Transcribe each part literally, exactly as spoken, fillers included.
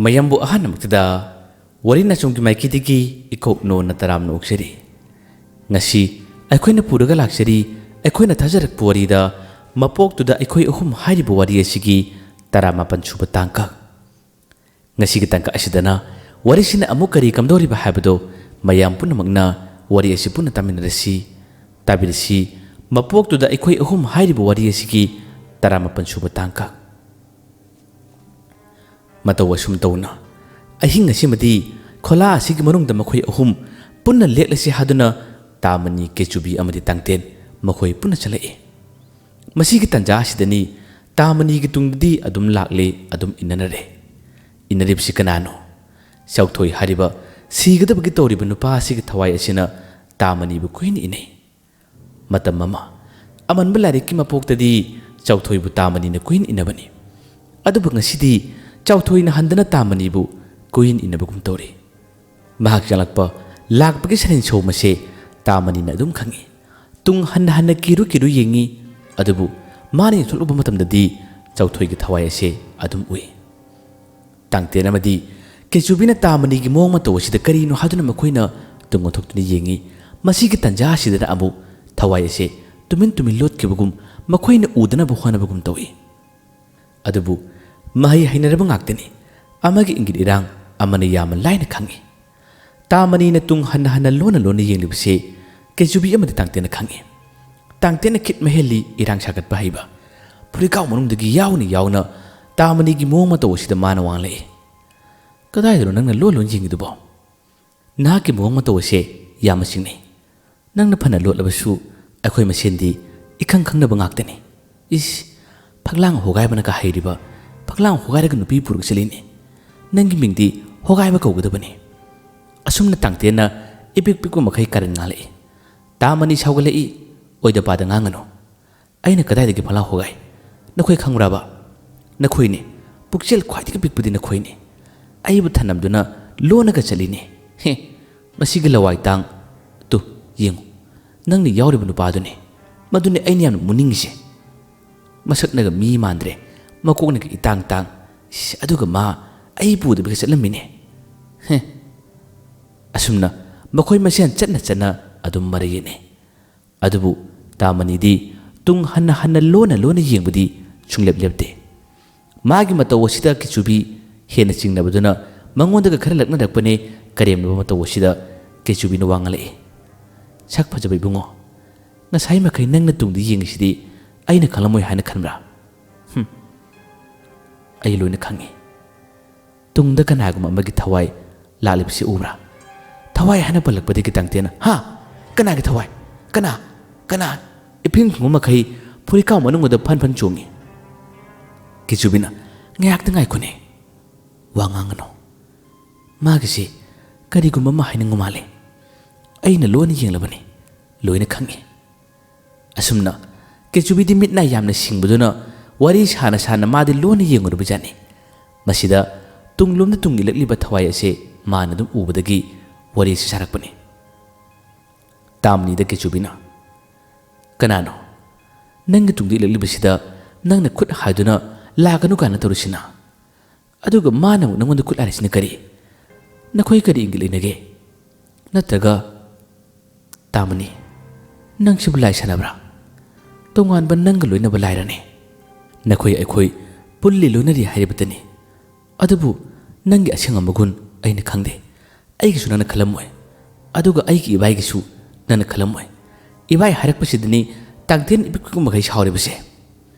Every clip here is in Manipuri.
ꯃꯌꯥꯝꯕꯨ ꯑꯍꯥꯟꯕꯃꯛꯇꯗ ꯋꯥꯔꯤ ꯅꯆꯨꯝꯒꯤ ꯃꯥꯏꯀꯩꯗꯒꯤ ꯏꯀꯣꯛꯅꯣꯅ ꯇꯔꯥꯝꯅ ꯑꯣꯛꯆꯔꯤ꯫ ꯉꯁꯤ ꯑꯩꯈꯣꯏꯅ ꯄꯨꯔꯒ ꯂꯥꯛꯆꯔꯤ, ꯑꯩꯈꯣꯏꯅ ꯊꯥꯖꯔꯛꯄ ꯋꯥꯔꯤꯗ ꯃꯄꯣꯛꯇꯨꯗ ꯑꯩꯈꯣꯏ ꯑꯍꯨꯝ ꯍꯥꯏꯔꯤꯕ ꯋꯥꯔꯤ ꯑꯁꯤꯒꯤ ꯇꯔꯥꯃꯥꯄꯟ ꯁꯨꯕ ꯇꯥꯡꯀꯛ꯫ ꯉꯁꯤꯒꯤ ꯇꯥꯡꯀꯛ ꯑꯁꯤꯗꯅ ꯋꯥꯔꯤꯁꯤꯅ ꯑꯃꯨꯛ ꯀꯔꯤ ꯀꯝꯗꯧꯔꯤꯕ ꯍꯥꯏꯕꯗꯨ ꯃꯌꯥꯝ ꯄꯨꯝꯅꯃꯛꯅ ꯋꯥꯔꯤ ꯑꯁꯤ ꯄꯨꯟꯅ ꯇꯥꯃꯤꯟꯅꯔꯁꯤ꯫ ꯇꯥꯕꯤꯔꯁꯤ, ꯃꯄꯣꯛꯇꯨꯗ ꯑꯩꯈꯣꯏ ꯑꯍꯨꯝ ꯍꯥꯏꯔꯤꯕ ꯋꯥꯔꯤ ꯑꯁꯤꯒꯤ ꯇꯔꯥꯃꯥꯄꯟ ꯁꯨꯕ ꯇꯥꯡꯀꯛ꯫ ꯃꯇꯧ ꯑꯁꯨꯝ ꯇꯧꯅ ꯑꯍꯤꯡ ꯑꯁꯤꯃꯗꯤ ꯈꯣꯂꯥ ꯑꯁꯤꯒꯤ ꯃꯅꯨꯡꯗ ꯃꯈꯣꯏ ꯑꯍꯨꯝ ꯄꯨꯟꯅ ꯂꯦꯛꯂꯁꯤ ꯍꯥꯏꯗꯨꯅ ꯇꯥꯃꯅꯤ, ꯀꯦꯆꯨꯕꯤ ꯑꯃꯗꯤ ꯇꯥꯡꯇꯦꯟ ꯃꯈꯣꯏ ꯄꯨꯟꯅ ꯆꯠꯂꯛꯏ꯫ ꯃꯁꯤꯒꯤ ꯇꯥꯟꯖꯥ ꯑꯁꯤꯗꯅꯤ ꯇꯥꯃꯅꯤꯒꯤ ꯇꯨꯡꯗꯗꯤ ꯑꯗꯨꯝ ꯂꯥꯛꯂꯦ, ꯑꯗꯨꯝ ꯏꯟꯅꯅꯔꯦ꯫ ꯏꯟꯅꯔꯤꯕꯁꯤ ꯀꯅꯥꯅꯣ? ꯆꯥꯎꯊꯣꯏ ꯍꯥꯏꯔꯤꯕ ꯁꯤꯒꯗꯕꯒꯤ ꯇꯧꯔꯤꯕ ꯅꯨꯄꯥ ꯑꯁꯤꯒꯤ ꯊꯋꯥꯏ ꯑꯁꯤꯅ ꯇꯥꯃꯅꯤꯕꯨ ꯀꯨꯏꯅ ꯏꯟꯅꯩ꯫ ꯃꯇꯝ ꯑꯃ ꯑꯃꯟꯕ ꯂꯥꯏꯔꯤꯛꯀꯤ ꯃꯄꯣꯛꯇꯗꯤ ꯆꯥꯎꯊꯣꯏꯕꯨ ꯇꯥꯃꯅꯤꯅ ꯀꯨꯏꯅ ꯏꯟꯅꯕꯅꯤ꯫ ꯑꯗꯨꯕꯨ ꯉꯁꯤꯗꯤ ꯆꯥꯎꯊꯣꯏꯅ ꯍꯟꯗꯅ ꯇꯥꯃꯅꯤꯕꯨ ꯀꯨꯏꯅ ꯏꯟꯅꯕꯒꯨꯝ ꯇꯧꯔꯤ꯫ ꯃꯍꯥꯛ ꯆꯪꯂꯛꯄ ꯂꯥꯛꯄꯒꯤ ꯁꯅꯤꯟ ꯁꯣꯝ ꯑꯁꯦ ꯇꯥꯃꯅꯤꯅ ꯑꯗꯨꯝ ꯈꯪꯏ꯫ ꯇꯨꯡ ꯍꯟꯅ ꯍꯟꯅ ꯀꯤꯔꯨ ꯀꯤꯔꯨ ꯌꯦꯡꯏ, ꯑꯗꯨꯕꯨ ꯃꯥꯅ ꯌꯦꯡꯊꯣꯛꯂꯨꯕ ꯃꯇꯝꯗꯗꯤ ꯆꯥꯎꯊꯣꯏꯒꯤ ꯊꯋꯥꯏ ꯑꯁꯦ ꯑꯗꯨꯝ ꯎꯏ꯫ ꯇꯥꯡꯇꯦꯟ ꯑꯃꯗꯤ ꯀꯦꯆꯨꯕꯤꯅ ꯇꯥꯃꯅꯤꯒꯤ ꯃꯑꯣꯡ ꯃꯇꯧ ꯑꯁꯤꯗ ꯀꯔꯤꯅꯣ ꯍꯥꯏꯗꯨꯅ ꯃꯈꯣꯏꯅ ꯇꯨꯡ ꯑꯣꯟꯊꯣꯛꯇꯨꯅ ꯌꯦꯡꯏ꯫ ꯃꯁꯤꯒꯤ ꯇꯥꯟꯖꯥ ꯑꯁꯤꯗꯅ ꯑꯃꯨꯛ ꯊꯋꯥꯏ ꯑꯁꯦ ꯇꯨꯃꯤꯟ ꯇꯨꯃꯤꯟ ꯂꯣꯠꯈꯤꯕꯒꯨꯝ, ꯃꯈꯣꯏꯅ ꯎꯗꯅꯕ ꯍꯣꯠꯅꯕꯒꯨꯝ ꯇꯧꯏ꯫ ꯑꯗꯨꯕꯨ ꯃꯍꯩ ꯍꯩꯅꯔꯕ ꯉꯥꯛꯇꯅꯤ꯫ ꯑꯃꯒꯤ ꯏꯪꯒꯤꯠ ꯏꯔꯥꯡ ꯑꯃꯅ ꯌꯥꯝꯅ ꯂꯥꯏꯅ ꯈꯪꯏ꯫ ꯇꯥꯃꯅꯤꯅ ꯇꯨꯡ ꯍꯟꯅ ꯍꯟꯅ ꯂꯣꯟꯅ ꯂꯣꯟꯅ ꯌꯦꯡꯂꯤꯕꯁꯤ ꯀꯦꯆꯨꯕꯤ ꯑꯃꯗꯤ ꯇꯥꯡꯇꯦꯟꯅ ꯈꯪꯏ꯫ ꯇꯥꯡꯇꯦꯟꯅ ꯈꯤꯠ ꯃꯍꯦꯜꯂꯤ ꯏꯔꯥꯡ ꯁꯥꯒꯠꯄ ꯍꯩꯕ꯫ ꯐꯨꯔꯤꯠꯀꯥꯎ ꯃꯅꯨꯡꯗꯒꯤ ꯌꯥꯎꯅ ꯌꯥꯎꯅ ꯇꯥꯃꯅꯤꯒꯤ ꯃꯑꯣꯡ ꯃꯇꯧ ꯑꯁꯤꯗ ꯃꯥꯅ ꯋꯥꯡꯂꯛꯏ꯫ "ꯀꯗꯥꯏꯗꯅꯣ ꯅꯪꯅ ꯂꯣꯟ ꯂꯣꯟ ꯌꯦꯡꯉꯤꯗꯨꯕꯣ?" "ꯅꯍꯥꯛꯀꯤ ꯃꯑꯣꯡ ꯃꯇꯧ ꯑꯁꯦ ꯌꯥꯝꯅ ꯆꯤꯡꯅꯩ꯫ ꯅꯪꯅ ꯐꯅ ꯂꯣꯠꯂꯕꯁꯨ ꯑꯩꯈꯣꯏ ꯃꯁꯦꯟꯗꯤ ꯏꯈꯪ ꯈꯪꯅꯕ ꯉꯥꯛꯇꯅꯤ꯫ ꯏꯁ, ꯐꯛꯂꯥꯡ ꯍꯣꯒꯥꯏꯕꯅꯒ ꯍꯩꯔꯤꯕ, ꯐꯛꯂꯥꯡ ꯍꯣꯒꯥꯏꯔꯒ ꯅꯨꯄꯤ ꯄꯨꯔꯒ ꯆꯠꯂꯤꯅꯦ꯫ ꯅꯪꯒꯤ ꯃꯤꯡꯗꯤ ꯍꯣꯒꯥꯏꯕ ꯀꯧꯒꯗꯕꯅꯤ꯫" ꯑꯁꯨꯝꯅ ꯇꯥꯡꯇꯦꯟꯅ ꯏꯄꯤꯛ ꯄꯤꯛꯄ ꯃꯈꯩ ꯀꯥꯔꯟ ꯉꯥꯡꯂꯛꯏ꯫ ꯇꯥꯃꯅꯤ ꯁꯥꯎꯒꯠꯂꯛꯏ꯫ "ꯑꯣꯏꯗ ꯄꯥꯗ ꯉꯥꯡꯒꯅꯨ꯫ ꯑꯩꯅ ꯀꯗꯥꯏꯗꯒꯤ ꯐꯛꯂꯥꯡ ꯍꯣꯒꯥꯏ? ꯅꯈꯣꯏ ꯈꯪꯕ꯭ꯔꯕ? ꯅꯈꯣꯏꯅꯤ꯫ ꯄꯨꯛꯆꯦꯜ ꯈ꯭ꯋꯥꯏꯗꯒꯤ ꯄꯤꯛꯄꯗꯤ ꯅꯈꯣꯏꯅꯤ꯫ ꯑꯩꯕꯨ ꯊꯅꯝꯗꯨꯅ ꯂꯣꯟꯅꯒ ꯆꯠꯂꯤꯅꯦ꯫ ꯍꯦ, ꯃꯁꯤꯒꯤ ꯂꯋꯥꯏ ꯇꯥꯡ꯫ ꯇꯨ, ꯌꯦꯡꯉꯨ꯫ ꯅꯪꯅ ꯌꯥꯎꯔꯤꯕ ꯅꯨꯄꯥꯗꯨꯅꯤ꯫ ꯃꯗꯨꯅꯤ ꯑꯩꯅ ꯌꯥꯝꯅ ꯃꯨꯅꯤꯡꯉꯤꯁꯦ꯫ ꯃꯁꯛꯅꯒ ꯃꯤ ꯃꯥꯟꯗ꯭ꯔꯦ, ꯃꯀꯣꯛꯅꯒ ꯏꯇꯥꯡ ꯇꯥꯡ꯫ ꯏꯁ, ꯑꯗꯨꯒ ꯃꯥ ꯑꯩ ꯄꯨꯗꯕꯤꯒ ꯆꯠꯂꯝꯃꯤꯅꯦ꯫ ꯍꯦ꯫ ꯑꯁꯨꯝꯅ ꯃꯈꯣꯏ ꯃꯁꯦꯟ ꯆꯠꯅ ꯆꯠꯅ ꯑꯗꯨꯝ ꯃꯔꯩ ꯌꯦꯠꯅꯩ꯫ ꯑꯗꯨꯕꯨ ꯇꯥꯃꯅꯤꯗꯤ ꯇꯨꯡ ꯍꯟꯅ ꯍꯟꯅ ꯂꯣꯟꯅ ꯂꯣꯟꯅ ꯌꯦꯡꯕꯗꯤ ꯁꯨꯡꯂꯦꯞ ꯂꯦꯞꯇꯦ꯫ ꯃꯥꯒꯤ ꯃꯇꯧ ꯑꯁꯤꯗ ꯀꯤꯆꯨꯕꯤ ꯍꯦꯟꯅ ꯆꯤꯡꯅꯕꯗꯨꯅ ꯃꯉꯣꯟꯗꯒ ꯈꯔ ꯂꯛꯅꯔꯛꯄꯅꯦ꯫ ꯀꯔꯦꯝꯅꯕ ꯃꯇꯧ ꯑꯁꯤꯗ ꯀꯤꯆꯨꯕꯤꯅ ꯋꯥ ꯉꯥꯡꯂꯛꯏ꯫ "ꯁꯛ ꯐꯖꯕ ꯏꯕꯨꯡꯉꯣ, ꯉꯁꯥꯏ ꯃꯈꯩ ꯅꯪꯅ ꯇꯨꯡꯗ ꯌꯦꯡꯉꯤꯁꯤꯗꯤ ꯑꯩꯅ ꯈꯪꯂꯝꯃꯣꯏ ꯍꯥꯏꯅ ꯈꯟꯕ꯭ꯔꯥ?" "ꯍꯨꯝ, ꯑꯩ ꯂꯣꯏꯅ ꯈꯪꯉꯤ꯫ ꯇꯨꯡꯗ ꯀꯅꯥꯒꯨꯝꯕ ꯑꯃꯒꯤ ꯊꯋꯥꯏ ꯂꯥꯛꯂꯤꯕꯁꯤ ꯎꯕ꯭ꯔꯥ?" ꯊꯋꯥꯏ ꯍꯥꯏꯅ ꯄꯜꯂꯛꯄꯗꯒꯤ ꯇꯥꯡꯇꯦꯟꯅ, "ꯍꯥ? ꯀꯅꯥꯒꯤ ꯊꯋꯥꯏ? ꯀꯅꯥ? ꯀꯅꯥ?" ꯏꯐꯤꯡ ꯐꯤꯡꯕ ꯃꯈꯩ ꯐꯨꯔꯤꯀꯥꯎ ꯃꯅꯨꯡꯗ ꯐꯟ ꯐꯟ ꯆꯣꯡꯉꯤ꯫ ꯀꯤꯆꯨꯕꯤꯅ, "ꯉꯥꯏꯍꯥꯛꯇ ꯉꯥꯏꯈꯣꯅꯦ꯫ ꯋꯥ ꯉꯥꯡꯒꯅꯨ꯫ ꯃꯥꯒꯤꯁꯤ ꯀꯔꯤꯒꯨꯝꯕ ꯑꯃ ꯍꯥꯏꯅꯤꯡꯕ ꯃꯥꯜꯂꯦ꯫ ꯑꯩꯅ ꯂꯣꯏꯅ ꯌꯦꯡꯂꯕꯅꯤ, ꯂꯣꯏꯅ ꯈꯪꯏ꯫" ꯑꯁꯨꯝꯅ ꯀꯦꯆꯨꯕꯤꯗꯤ ꯃꯤꯠ ꯅꯥ ꯌꯥꯝꯅ ꯁꯤꯡꯕꯗꯨꯅ ꯋꯥꯔꯤ ꯁꯥꯅ ꯁꯥꯅ ꯃꯥꯗꯤ ꯂꯣꯏꯅ ꯌꯦꯡꯂꯨꯔꯕꯖꯥꯠꯅꯤ꯫ ꯃꯁꯤꯗ ꯇꯨꯡꯂꯣꯝꯗ ꯇꯨꯡ ꯏꯜꯂꯛꯂꯤꯕ ꯊꯋꯥꯏ ꯑꯁꯦ ꯃꯥꯅ ꯑꯗꯨꯝ ꯎꯕꯗꯒꯤ ꯋꯥꯔꯤ ꯑꯁꯤ ꯁꯥꯔꯛꯄꯅꯤ꯫ ꯇꯥꯃꯅꯤꯗ ꯀꯦꯆꯨꯕꯤꯅ, "ꯀꯅꯥꯅꯣ? ꯅꯪꯒꯤ ꯇꯨꯡꯗ ꯏꯜꯂꯛꯂꯤꯕꯁꯤꯗ ꯅꯪꯅ ꯈꯨꯠ ꯍꯥꯏꯗꯨꯅ ꯂꯥꯛꯀꯅꯨ ꯀꯥꯏꯅ ꯇꯧꯔꯤꯁꯤꯅ? ꯑꯗꯨꯒ ꯃꯥꯅ ꯑꯃꯨꯛ ꯅꯪꯉꯣꯟꯗ ꯈꯨꯠ ꯍꯥꯏꯔꯤꯁꯤꯅ ꯀꯔꯤ? ꯅꯈꯣꯏ ꯀꯔꯤ ꯏꯪꯒꯤꯠ ꯂꯩꯅꯒꯦ? ꯅꯠꯇ꯭ꯔꯒ ꯇꯥꯃꯅꯤ, ꯅꯪꯁꯤꯕꯨ ꯂꯥꯏ ꯁꯥꯟꯅꯕ꯭ꯔꯥ? ꯇꯣꯉꯥꯟꯕ ꯅꯪꯒ ꯂꯣꯏꯅꯕ ꯂꯥꯏꯔꯅꯦ꯫ ꯅꯈꯣꯏ ꯑꯩꯈꯣꯏ ꯄꯨꯜꯂꯤ ꯂꯣꯏꯅꯔꯤ ꯍꯥꯏꯔꯤꯕꯇꯅꯤ꯫ ꯑꯗꯨꯕꯨ ꯅꯪꯒꯤ ꯑꯁꯦꯡꯕ ꯃꯒꯨꯟ ꯑꯩꯅ ꯈꯪꯗꯦ꯫ ꯑꯩꯒꯤꯁꯨ ꯅꯪꯅ ꯈꯜꯂꯝꯃꯣꯏ, ꯑꯗꯨꯒ ꯑꯩꯒꯤ ꯏꯕꯥꯏꯒꯤꯁꯨ ꯅꯪꯅ ꯈꯜꯂꯝꯃꯣꯏ꯫" ꯏꯕꯥꯏ ꯍꯥꯏꯔꯛꯄꯁꯤꯗꯅꯤ ꯇꯥꯡꯊꯦꯟ ꯏꯄꯤꯛ ꯄꯤꯛꯄ ꯃꯈꯩ ꯁꯥꯎꯔꯤꯕꯁꯦ꯫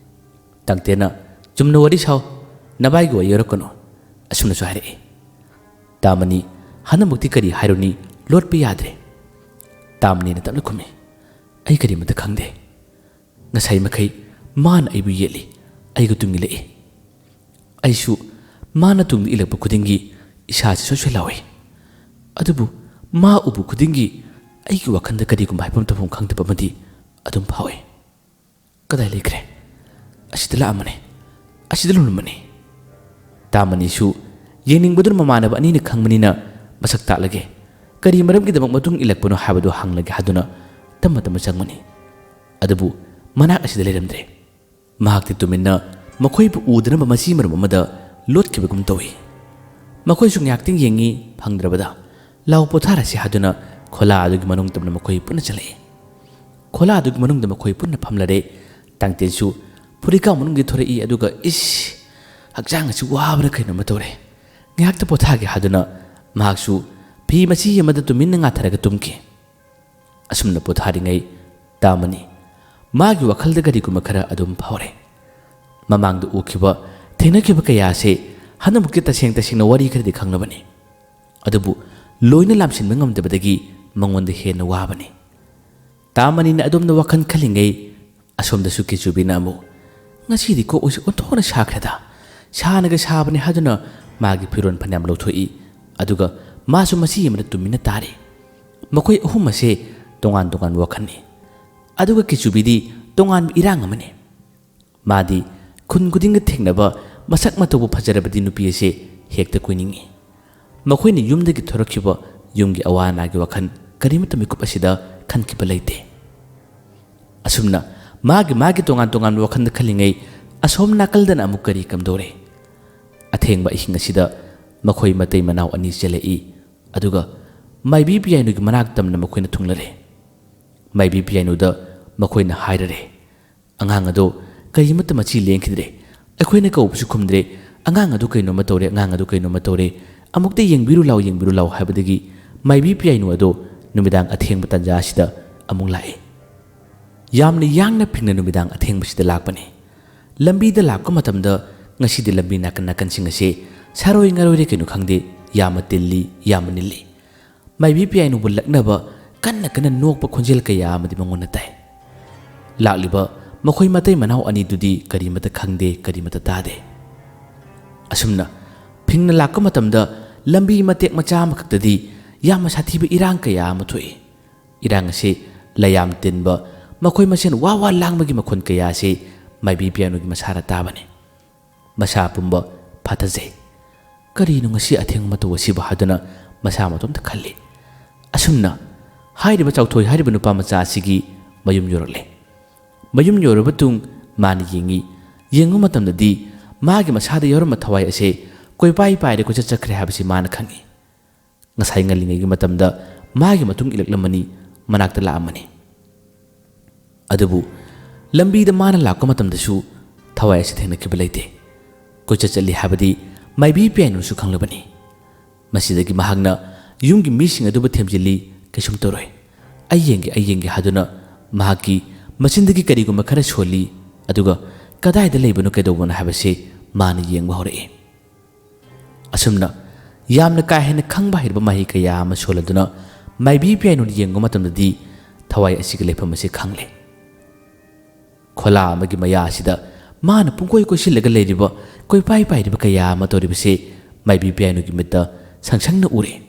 ꯇꯥꯡꯊꯦꯟꯅ, "ꯆꯨꯝꯅ ꯋꯥꯔꯤ ꯁꯥꯎ, ꯅꯕꯥꯏꯒꯤ ꯋꯥꯔꯤ ꯌꯧꯔꯛꯀꯅꯨ꯫" ꯑꯁꯨꯝꯅꯁꯨ ꯍꯥꯏꯔꯛꯏ꯫ ꯇꯥꯃꯅꯤ ꯍꯟꯗꯛꯃꯛꯇꯤ ꯀꯔꯤ ꯍꯥꯏꯔꯨꯅꯤ, ꯂꯣꯠꯄ ꯌꯥꯗ꯭ꯔꯦ꯫ ꯇꯥꯃꯅꯤꯅ ꯇꯞꯅ ꯈꯨꯝꯃꯤ, "ꯑꯩ ꯀꯔꯤꯃꯇ ꯈꯪꯗꯦ꯫ ꯉꯁꯥꯏ ꯃꯈꯩ ꯃꯥꯅ ꯑꯩꯕꯨ ꯌꯦꯠꯂꯤ, ꯑꯩꯒ ꯇꯨꯡ ꯏꯜꯂꯛꯏ꯫ ꯑꯩꯁꯨ ꯃꯥꯅ ꯇꯨꯡꯗ ꯏꯜꯂꯛꯄ ꯈꯨꯗꯤꯡꯒꯤ ꯏꯁꯥꯁꯤ ꯁꯣꯏ ꯁꯣꯏ ꯂꯥꯎꯏ꯫ ꯑꯗꯨꯕꯨ ꯃꯥ ꯎꯕ ꯈꯨꯗꯤꯡꯒꯤ ꯑꯩꯒꯤ ꯋꯥꯈꯜꯗ ꯀꯔꯤꯒꯨꯝꯕ ꯍꯥꯏꯐꯝ ꯇꯧꯐꯝ ꯈꯪꯗꯕ ꯑꯃꯗꯤ ꯑꯗꯨꯝ ꯐꯥꯎꯏ꯫ ꯀꯗꯥꯏ ꯂꯩꯈ꯭ꯔꯦ? ꯑꯁꯤꯗ ꯂꯥꯛꯑꯝꯕꯅꯤ, ꯑꯁꯤꯗ ꯂꯨꯝꯂꯝꯕꯅꯤ꯫" ꯇꯥꯃꯅꯤꯁꯨ ꯌꯦꯡꯅꯤꯡꯕꯗꯨꯅ ꯃꯃꯥꯟꯅꯕ ꯑꯅꯤꯅ ꯈꯪꯕꯅꯤꯅ ꯃꯁꯛ ꯇꯥꯛꯂꯒꯦ, ꯀꯔꯤ ꯃꯔꯝꯒꯤꯗꯃꯛ ꯃꯇꯨꯡ ꯏꯜꯂꯛꯄꯅꯣ ꯍꯥꯏꯕꯗꯨ ꯍꯪꯂꯒꯦ ꯍꯥꯏꯗꯨꯅ ꯇꯞꯅ ꯇꯞꯅ ꯆꯪꯕꯅꯤ꯫ ꯑꯗꯨꯕꯨ ꯃꯅꯥꯛ ꯑꯁꯤꯗ ꯂꯩꯔꯝꯗ꯭ꯔꯦ꯫ ꯃꯍꯥꯛꯇꯤ ꯇꯨꯃꯤꯟꯅ ꯃꯈꯣꯏꯕꯨ ꯎꯗꯅꯕ ꯃꯆꯤ ꯃꯔꯨꯝ ꯑꯃꯗ ꯂꯣꯠꯈꯤꯕꯒꯨꯝ ꯇꯧꯏ꯫ ꯃꯈꯣꯏꯁꯨ ꯉꯥꯏꯍꯥꯛꯇꯪ ꯌꯦꯡꯉꯤ, ꯐꯪꯗ꯭ꯔꯕꯗ, "ꯂꯥꯎ, ꯄꯣꯊꯥꯔꯁꯤ" ꯍꯥꯏꯗꯨꯅ ꯈꯣꯂꯥ ꯑꯗꯨꯒꯤ ꯃꯅꯨꯡ ꯇꯝꯅ ꯃꯈꯣꯏ ꯄꯨꯟꯅ ꯆꯠꯂꯛꯏ꯫ ꯈꯣꯂꯥ ꯑꯗꯨꯒꯤ ꯃꯅꯨꯡꯗ ꯃꯈꯣꯏ ꯄꯨꯟꯅ ꯐꯝꯂꯔꯦ꯫ ꯇꯥꯡꯇꯦꯟꯁꯨ ꯐꯨꯔꯤꯠꯀꯥ ꯃꯅꯨꯡꯗꯒꯤ ꯊꯣꯔꯛꯏ, ꯑꯗꯨꯒ ꯏꯁ, ꯍꯛꯆꯥꯡ ꯑꯁꯤ ꯋꯥꯕꯅ ꯀꯩꯅꯣꯝꯃ ꯇꯧꯔꯦ꯫ ꯉꯥꯏꯍꯥꯛꯇ ꯄꯣꯊꯥꯒꯦ ꯍꯥꯏꯗꯨꯅ ꯃꯍꯥꯛꯁꯨ ꯐꯤ ꯃꯆꯤ ꯑꯃꯗ ꯇꯨꯃꯤꯟꯅ ꯉꯥꯊꯔꯒ ꯇꯨꯝꯈꯤ꯫ ꯑꯁꯨꯝꯅ ꯄꯣꯊꯥꯔꯤꯉꯩ ꯇꯥꯃꯅꯤ ꯃꯥꯒꯤ ꯋꯥꯈꯜꯗ ꯀꯔꯤꯒꯨꯝꯕ ꯈꯔ ꯑꯗꯨꯝ ꯐꯥꯎꯔꯦ꯫ ꯃꯃꯥꯡꯗ ꯎꯈꯤꯕ, ꯊꯦꯡꯅꯈꯤꯕ ꯀꯌꯥ ꯑꯁꯦ ꯍꯟꯗꯛꯃꯛꯇꯤ ꯇꯁꯦꯡ ꯇꯁꯦꯡꯅ ꯋꯥꯔꯤ ꯈꯔꯗꯤ ꯈꯪꯂꯕꯅꯤ꯫ ꯑꯗꯨꯕꯨ ꯂꯣꯏꯅ ꯂꯥꯝꯁꯤꯟꯕ ꯉꯝꯗꯕꯗꯒꯤ ꯃꯉꯣꯟꯗ ꯍꯦꯟꯅ ꯋꯥꯕꯅꯤ꯫ ꯇꯥꯃꯅꯤꯅ ꯑꯗꯣꯝꯗ ꯋꯥꯈꯜ ꯈꯜꯂꯤꯉꯩ, ꯑꯁꯣꯝꯗꯁꯨ ꯀꯤꯆꯨꯕꯤꯅ ꯑꯃꯨꯛ, "ꯉꯁꯤꯗꯤ ꯀꯣꯛ ꯑꯁꯤ ꯑꯣꯟꯊꯣꯛꯅ ꯁꯥꯈ꯭ꯔꯦꯗ꯫ ꯁꯥꯅꯒ ꯁꯥꯕꯅꯦ" ꯍꯥꯏꯗꯨꯅ ꯃꯥꯒꯤ ꯐꯤꯔꯣꯜ ꯐꯅꯌꯥꯝ ꯂꯧꯊꯣꯛꯏ꯫ ꯑꯗꯨꯒ ꯃꯥꯁꯨ ꯃꯆꯤ ꯑꯃꯗ ꯇꯨꯃꯤꯟꯅ ꯇꯥꯔꯤ꯫ ꯃꯈꯣꯏ ꯑꯍꯨꯝ ꯑꯁꯦ ꯇꯣꯉꯥꯟ ꯇꯣꯉꯥꯟꯕ ꯋꯥꯈꯜꯅꯤ꯫ ꯑꯗꯨꯒ ꯀꯤꯆꯨꯕꯤꯗꯤ ꯇꯣꯉꯥꯟꯕ ꯏꯔꯥꯡ ꯑꯃꯅꯤ꯫ ꯃꯥꯗꯤ ꯈꯨꯟ ꯈꯨꯗꯤꯡꯗ ꯊꯦꯡꯅꯕ ꯃꯁꯛ ꯃꯇꯧꯕꯨ ꯐꯖꯔꯕꯗꯤ ꯅꯨꯄꯤ ꯑꯁꯦ ꯍꯦꯛꯇ ꯀꯣꯏꯅꯤꯡꯏ꯫ ꯃꯈꯣꯏꯅ ꯌꯨꯝꯗꯒꯤ ꯊꯣꯔꯛꯈꯤꯕ ꯌꯨꯝꯒꯤ ꯑꯋꯥ ꯑꯅꯥꯒꯤ ꯋꯥꯈꯜ ꯀꯔꯤꯃꯠꯇ ꯃꯤꯀꯨꯞ ꯑꯁꯤꯗ ꯈꯟꯈꯤꯕ ꯂꯩꯇꯦ꯫ ꯑꯁꯨꯝꯅ ꯃꯥꯒꯤ ꯃꯥꯒꯤ ꯇꯣꯉꯥꯟ ꯇꯣꯉꯥꯟꯕ ꯋꯥꯈꯜꯗ ꯈꯜꯂꯤꯉꯩ, ꯑꯁꯣꯝ ꯅꯥꯀꯜꯗꯅ ꯑꯃꯨꯛ ꯀꯔꯤ ꯀꯝꯗꯧꯔꯦ? ꯑꯊꯦꯡꯕ ꯑꯍꯤꯡ ꯑꯁꯤꯗ ꯃꯈꯣꯏ ꯃꯇꯩ ꯃꯅꯥꯎ ꯑꯅꯤ ꯆꯦꯜꯂꯛꯏ꯫ ꯑꯗꯨꯒ ꯃꯥꯏꯕꯤ ꯄꯤꯌꯥꯏꯅꯨꯒꯤ ꯃꯅꯥꯛ ꯇꯝꯅ ꯃꯈꯣꯏꯅ ꯊꯨꯡꯂꯔꯦ꯫ ꯃꯥꯏꯕꯤ ꯄꯤꯌꯥꯏꯅꯨꯗ ꯃꯈꯣꯏꯅ ꯍꯥꯏꯔꯔꯦ, "ꯑꯉꯥꯡ ꯑꯗꯣ ꯀꯔꯤꯃꯠꯇ ꯃꯆꯤ ꯂꯦꯡꯈꯤꯗ꯭ꯔꯦ꯫ ꯑꯩꯈꯣꯏꯅ ꯀꯧꯕꯁꯨ ꯈꯨꯝꯗ꯭ꯔꯦ꯫ ꯑꯉꯥꯡ ꯑꯗꯨ ꯀꯩꯅꯣꯝꯃ ꯇꯧꯔꯦ, ꯑꯉꯥꯡ ꯑꯗꯨ ꯀꯩꯅꯣꯝꯃ ꯇꯧꯔꯦ꯫ ꯑꯃꯨꯛꯇ ꯌꯦꯡꯕꯤꯔꯨ ꯂꯥꯎ, ꯌꯦꯡꯕꯤꯔꯨ ꯂꯥꯎ" ꯍꯥꯏꯕꯗꯒꯤ ꯃꯥꯏꯕꯤ ꯄꯤꯌꯥꯏꯅꯨ ꯑꯗꯣ ꯅꯨꯃꯤꯗꯥꯡ ꯑꯊꯦꯡꯕ ꯇꯥꯟꯖꯥ ꯑꯁꯤꯗ ꯑꯃꯨꯛ ꯂꯥꯛꯏ꯫ ꯌꯥꯝꯅ ꯌꯥꯡꯅ ꯐꯤꯡꯅ ꯅꯨꯃꯤꯗꯥꯡ ꯑꯊꯦꯡꯕꯁꯤꯗ ꯂꯥꯛꯄꯅꯤ꯫ ꯂꯝꯕꯤꯗ ꯂꯥꯛꯄ ꯃꯇꯝꯗ ꯉꯁꯤꯗꯤ ꯂꯝꯕꯤ ꯅꯥꯀꯟ ꯅꯥꯀꯟꯁꯤꯡ ꯑꯁꯤ ꯁꯥꯔꯣꯏ ꯉꯥꯔꯣꯏꯔꯦ ꯀꯩꯅꯣ ꯈꯪꯗꯦ, ꯌꯥꯝꯅ ꯇꯤꯜꯂꯤ, ꯌꯥꯝꯅ ꯅꯤꯜꯂꯤ꯫ ꯃꯥꯏꯕꯤ ꯄꯤꯌꯥꯏꯅꯨꯕꯨ ꯂꯛꯅꯕ ꯀꯟꯅ ꯀꯟꯅ ꯅꯣꯛꯄ ꯈꯣꯟꯖꯦꯜ ꯀꯌꯥ ꯑꯃꯗꯤ ꯃꯉꯣꯟꯗ ꯇꯥꯏ꯫ ꯂꯥꯛꯂꯤꯕ ꯃꯈꯣꯏ ꯃꯇꯩ ꯃꯅꯥꯎ ꯑꯅꯤꯗꯨꯗꯤ ꯀꯔꯤꯃꯠꯇ ꯈꯪꯗꯦ, ꯀꯔꯤꯃꯠꯇ ꯇꯥꯗꯦ꯫ ꯑꯁꯨꯝꯅ ꯐꯤꯡꯅ ꯂꯥꯛꯄ ꯃꯇꯝꯗ ꯂꯝꯕꯤ ꯃꯇꯦꯛ ꯃꯆꯥ ꯑꯃꯈꯛꯇꯗꯤ ꯌꯥꯝꯅ ꯁꯥꯊꯤꯕ ꯏꯔꯥꯡ ꯀꯌꯥ ꯑꯃ ꯊꯣꯛꯏ꯫ ꯏꯔꯥꯡ ꯑꯁꯤ ꯂꯌꯥꯝ ꯇꯤꯟꯕ, ꯃꯈꯣꯏ ꯃꯁꯦꯟ ꯋꯥ ꯋꯥ ꯂꯥꯡꯕꯒꯤ ꯃꯈꯣꯟ ꯀꯌꯥ ꯑꯁꯤ ꯃꯥꯏꯕꯤ ꯄꯤꯌꯥꯅꯨꯒꯤ ꯃꯁꯥꯗ ꯇꯥꯕꯅꯤ꯫ ꯃꯁꯥ ꯄꯨꯝꯕ ꯐꯥꯊꯖꯩ꯫ "ꯀꯔꯤꯅꯣ ꯉꯁꯤ ꯑꯊꯦꯡꯕ ꯃꯇꯧ ꯑꯁꯤꯕꯨ?" ꯍꯥꯏꯗꯨꯅ ꯃꯁꯥ ꯃꯇꯣꯝꯇ ꯈꯜꯂꯤ꯫ ꯑꯁꯨꯝꯅ ꯍꯥꯏꯔꯤꯕ ꯆꯥꯎꯊꯣꯏ ꯍꯥꯏꯔꯤꯕ ꯅꯨꯄꯥ ꯃꯆꯥ ꯑꯁꯤꯒꯤ ꯃꯌꯨꯝ ꯌꯧꯔꯛꯂꯦ꯫ ꯃꯌꯨꯝ ꯌꯧꯔꯕ ꯇꯨꯡ ꯃꯥꯅ ꯌꯦꯡꯉꯤ꯫ ꯌꯦꯡꯕ ꯃꯇꯝꯗꯗꯤ ꯃꯥꯒꯤ ꯃꯁꯥꯗ ꯌꯥꯎꯔꯝꯕ ꯊꯋꯥꯏ ꯑꯁꯦ ꯀꯣꯏꯄꯥꯏ ꯄꯥꯏꯔꯦ, ꯀꯣꯏꯆꯠ ꯆꯠꯈ꯭ꯔꯦ ꯍꯥꯏꯕꯁꯤ ꯃꯥꯅ ꯈꯪꯏ꯫ ꯉꯁꯥꯏ ꯉꯜꯂꯤꯉꯩꯒꯤ ꯃꯇꯝꯗ ꯃꯥꯒꯤ ꯃꯇꯨꯡ ꯏꯜꯂꯛꯂꯝꯃꯅꯤ, ꯃꯅꯥꯛꯇ ꯂꯥꯛꯑꯝꯃꯅꯤ꯫ ꯑꯗꯨꯕꯨ ꯂꯝꯕꯤꯗ ꯃꯥꯅ ꯂꯥꯛꯄ ꯃꯇꯝꯗꯁꯨ ꯊꯋꯥꯏ ꯑꯁꯤ ꯊꯦꯡꯅꯈꯤꯕ ꯂꯩꯇꯦ꯫ ꯀꯣꯏꯆꯠ ꯆꯠꯂꯤ ꯍꯥꯏꯕꯗꯤ ꯃꯥꯏꯕꯤ ꯄꯤꯌꯥꯅꯨꯁꯨ ꯈꯪꯂꯕꯅꯤ꯫ ꯃꯁꯤꯗꯒꯤ ꯃꯍꯥꯛꯅ ꯌꯨꯝꯒꯤ ꯃꯤꯁꯤꯡ ꯑꯗꯨꯕꯨ ꯊꯦꯝꯖꯤꯜꯂꯤ, ꯀꯩꯁꯨꯝ ꯇꯧꯔꯣꯏ꯫ "ꯑꯩ ꯌꯦꯡꯒꯦ, ꯑꯩ ꯌꯦꯡꯒꯦ" ꯍꯥꯏꯗꯨꯅ ꯃꯍꯥꯛꯀꯤ ꯃꯆꯤꯟꯗꯒꯤ ꯀꯔꯤꯒꯨꯝꯕ ꯈꯔ ꯁꯣꯜꯂꯤ, ꯑꯗꯨꯒ ꯀꯗꯥꯏꯗ ꯂꯩꯕꯅꯣ, ꯀꯩꯗꯧꯕꯅꯣ ꯍꯥꯏꯕꯁꯤ ꯃꯥꯅ ꯌꯦꯡꯕ ꯍꯧꯔꯛꯏ꯫ ꯑꯁꯨꯝꯅ ꯌꯥꯝꯅ ꯀꯥ ꯍꯦꯟꯅ ꯈꯪꯕ ꯍꯩꯔꯕ ꯃꯍꯩ ꯀꯌꯥ ꯑꯃ ꯁꯣꯜꯂꯗꯨꯅ ꯃꯥꯏꯕꯤ ꯄꯤꯌꯥꯅꯨꯅ ꯌꯦꯡꯕ ꯃꯇꯝꯗꯗꯤ ꯊꯋꯥꯏ ꯑꯁꯤꯒꯤ ꯂꯩꯐꯝ ꯑꯁꯤ ꯈꯪꯂꯦ꯫ ꯈꯣꯂꯥ ꯑꯃꯒꯤ ꯃꯌꯥ ꯑꯁꯤꯗ ꯃꯥꯅ ꯄꯨꯡꯀꯣꯏ ꯀꯣꯏꯁꯤꯜꯂꯒ ꯂꯩꯔꯤꯕ, ꯀꯣꯏꯄꯥꯏ ꯄꯥꯏꯔꯤꯕ ꯀꯌꯥ ꯑꯃ ꯇꯧꯔꯤꯕꯁꯤ ꯃꯥꯏꯕꯤ ꯄꯤꯌꯥꯅꯨꯒꯤ ꯃꯤꯠꯇ ꯁꯪꯁꯪꯅ ꯎꯔꯦ꯫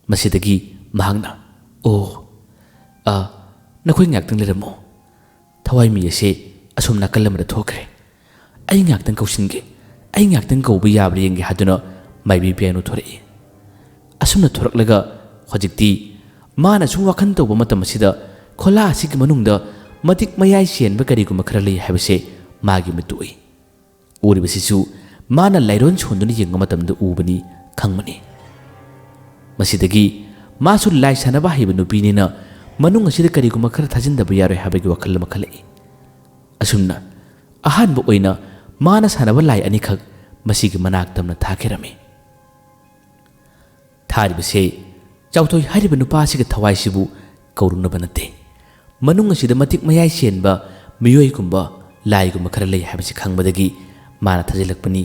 ꯃꯁꯤꯗꯒꯤ ꯃꯍꯥꯛꯅ, "ꯑꯣ, ꯑ, ꯅꯈꯣꯏ ꯉꯥꯏꯍꯥꯛꯇꯪ ꯂꯩꯔꯝꯃꯣ꯫ ꯊꯋꯥꯏꯃꯤ ꯑꯁꯤ ꯑꯁꯣꯝ ꯅꯥꯀꯜ ꯑꯃꯗ ꯊꯣꯛꯈ꯭ꯔꯦ꯫ ꯑꯩ ꯉꯥꯏꯍꯥꯛꯇꯪ ꯀꯧꯁꯤꯟꯒꯦ꯫ ꯑꯩ ꯉꯥꯏꯍꯥꯛꯇꯪ ꯀꯧꯕ ꯌꯥꯕ꯭ꯔꯥ ꯌꯦꯡꯒꯦ" ꯍꯥꯏꯗꯨꯅ ꯃꯥꯏꯕꯤ ꯄꯤꯌꯥꯅꯨ ꯊꯣꯔꯛꯏ꯫ ꯑꯁꯨꯝꯅ ꯊꯣꯔꯛꯂꯒ ꯍꯧꯖꯤꯛꯇꯤ ꯃꯥꯅ ꯁꯨꯝ ꯋꯥꯈꯜ ꯇꯧꯕ ꯃꯇꯝ ꯑꯁꯤꯗ ꯈꯣꯂꯥ ꯑꯁꯤꯒꯤ ꯃꯅꯨꯡꯗ ꯃꯇꯤꯛ ꯃꯌꯥꯏ ꯆꯦꯟꯕ ꯀꯔꯤꯒꯨꯝꯕ ꯈꯔ ꯂꯩ ꯍꯥꯏꯕꯁꯦ ꯃꯥꯒꯤ ꯃꯤꯠꯇ ꯎꯏ꯫ ꯎꯔꯤꯕꯁꯤꯁꯨ ꯃꯥꯅ ꯂꯥꯏꯔꯣꯟ ꯁꯣꯟꯗꯨꯅ ꯌꯦꯡꯕ ꯃꯇꯝꯗ ꯎꯕꯅꯤ ꯈꯪꯕꯅꯤ꯫ ꯃꯁꯤꯗꯒꯤ ꯃꯥꯁꯨ ꯂꯥꯏ ꯁꯥꯟꯅꯕ ꯍꯩꯕ ꯅꯨꯄꯤꯅꯤꯅ ꯃꯅꯨꯡ ꯑꯁꯤꯗ ꯀꯔꯤꯒꯨꯝꯕ ꯈꯔ ꯊꯥꯖꯤꯟꯗꯕ ꯌꯥꯔꯣꯏ ꯍꯥꯏꯕꯒꯤ ꯋꯥꯈꯜ ꯑꯃ ꯈꯜꯂꯛꯏ꯫ ꯑꯁꯨꯝꯅ ꯑꯍꯥꯟꯕ ꯑꯣꯏꯅ ꯃꯥꯅ ꯁꯥꯟꯅꯕ ꯂꯥꯏ ꯑꯅꯤꯈꯛ ꯃꯁꯤꯒꯤ ꯃꯅꯥꯛ ꯇꯝꯅ ꯊꯥꯈꯤꯔꯝꯃꯤ꯫ ꯊꯥꯔꯤꯕꯁꯦ ꯆꯥꯎꯊꯣꯏ ꯍꯥꯏꯔꯤꯕ ꯅꯨꯄꯥ ꯑꯁꯤꯒꯤ ꯊꯋꯥꯏꯁꯤꯕꯨ ꯀꯧꯔꯨꯅꯕ ꯅꯠꯇꯦ꯫ ꯃꯅꯨꯡ ꯑꯁꯤꯗ ꯃꯇꯤꯛ ꯃꯌꯥꯏ ꯆꯦꯟꯕ ꯃꯤꯑꯣꯏꯒꯨꯝꯕ, ꯂꯥꯏꯒꯨꯝꯕ ꯈꯔ ꯂꯩ ꯍꯥꯏꯕꯁꯤ ꯈꯪꯕꯗꯒꯤ ꯃꯥꯅ ꯊꯥꯖꯤꯜꯂꯛꯄꯅꯤ,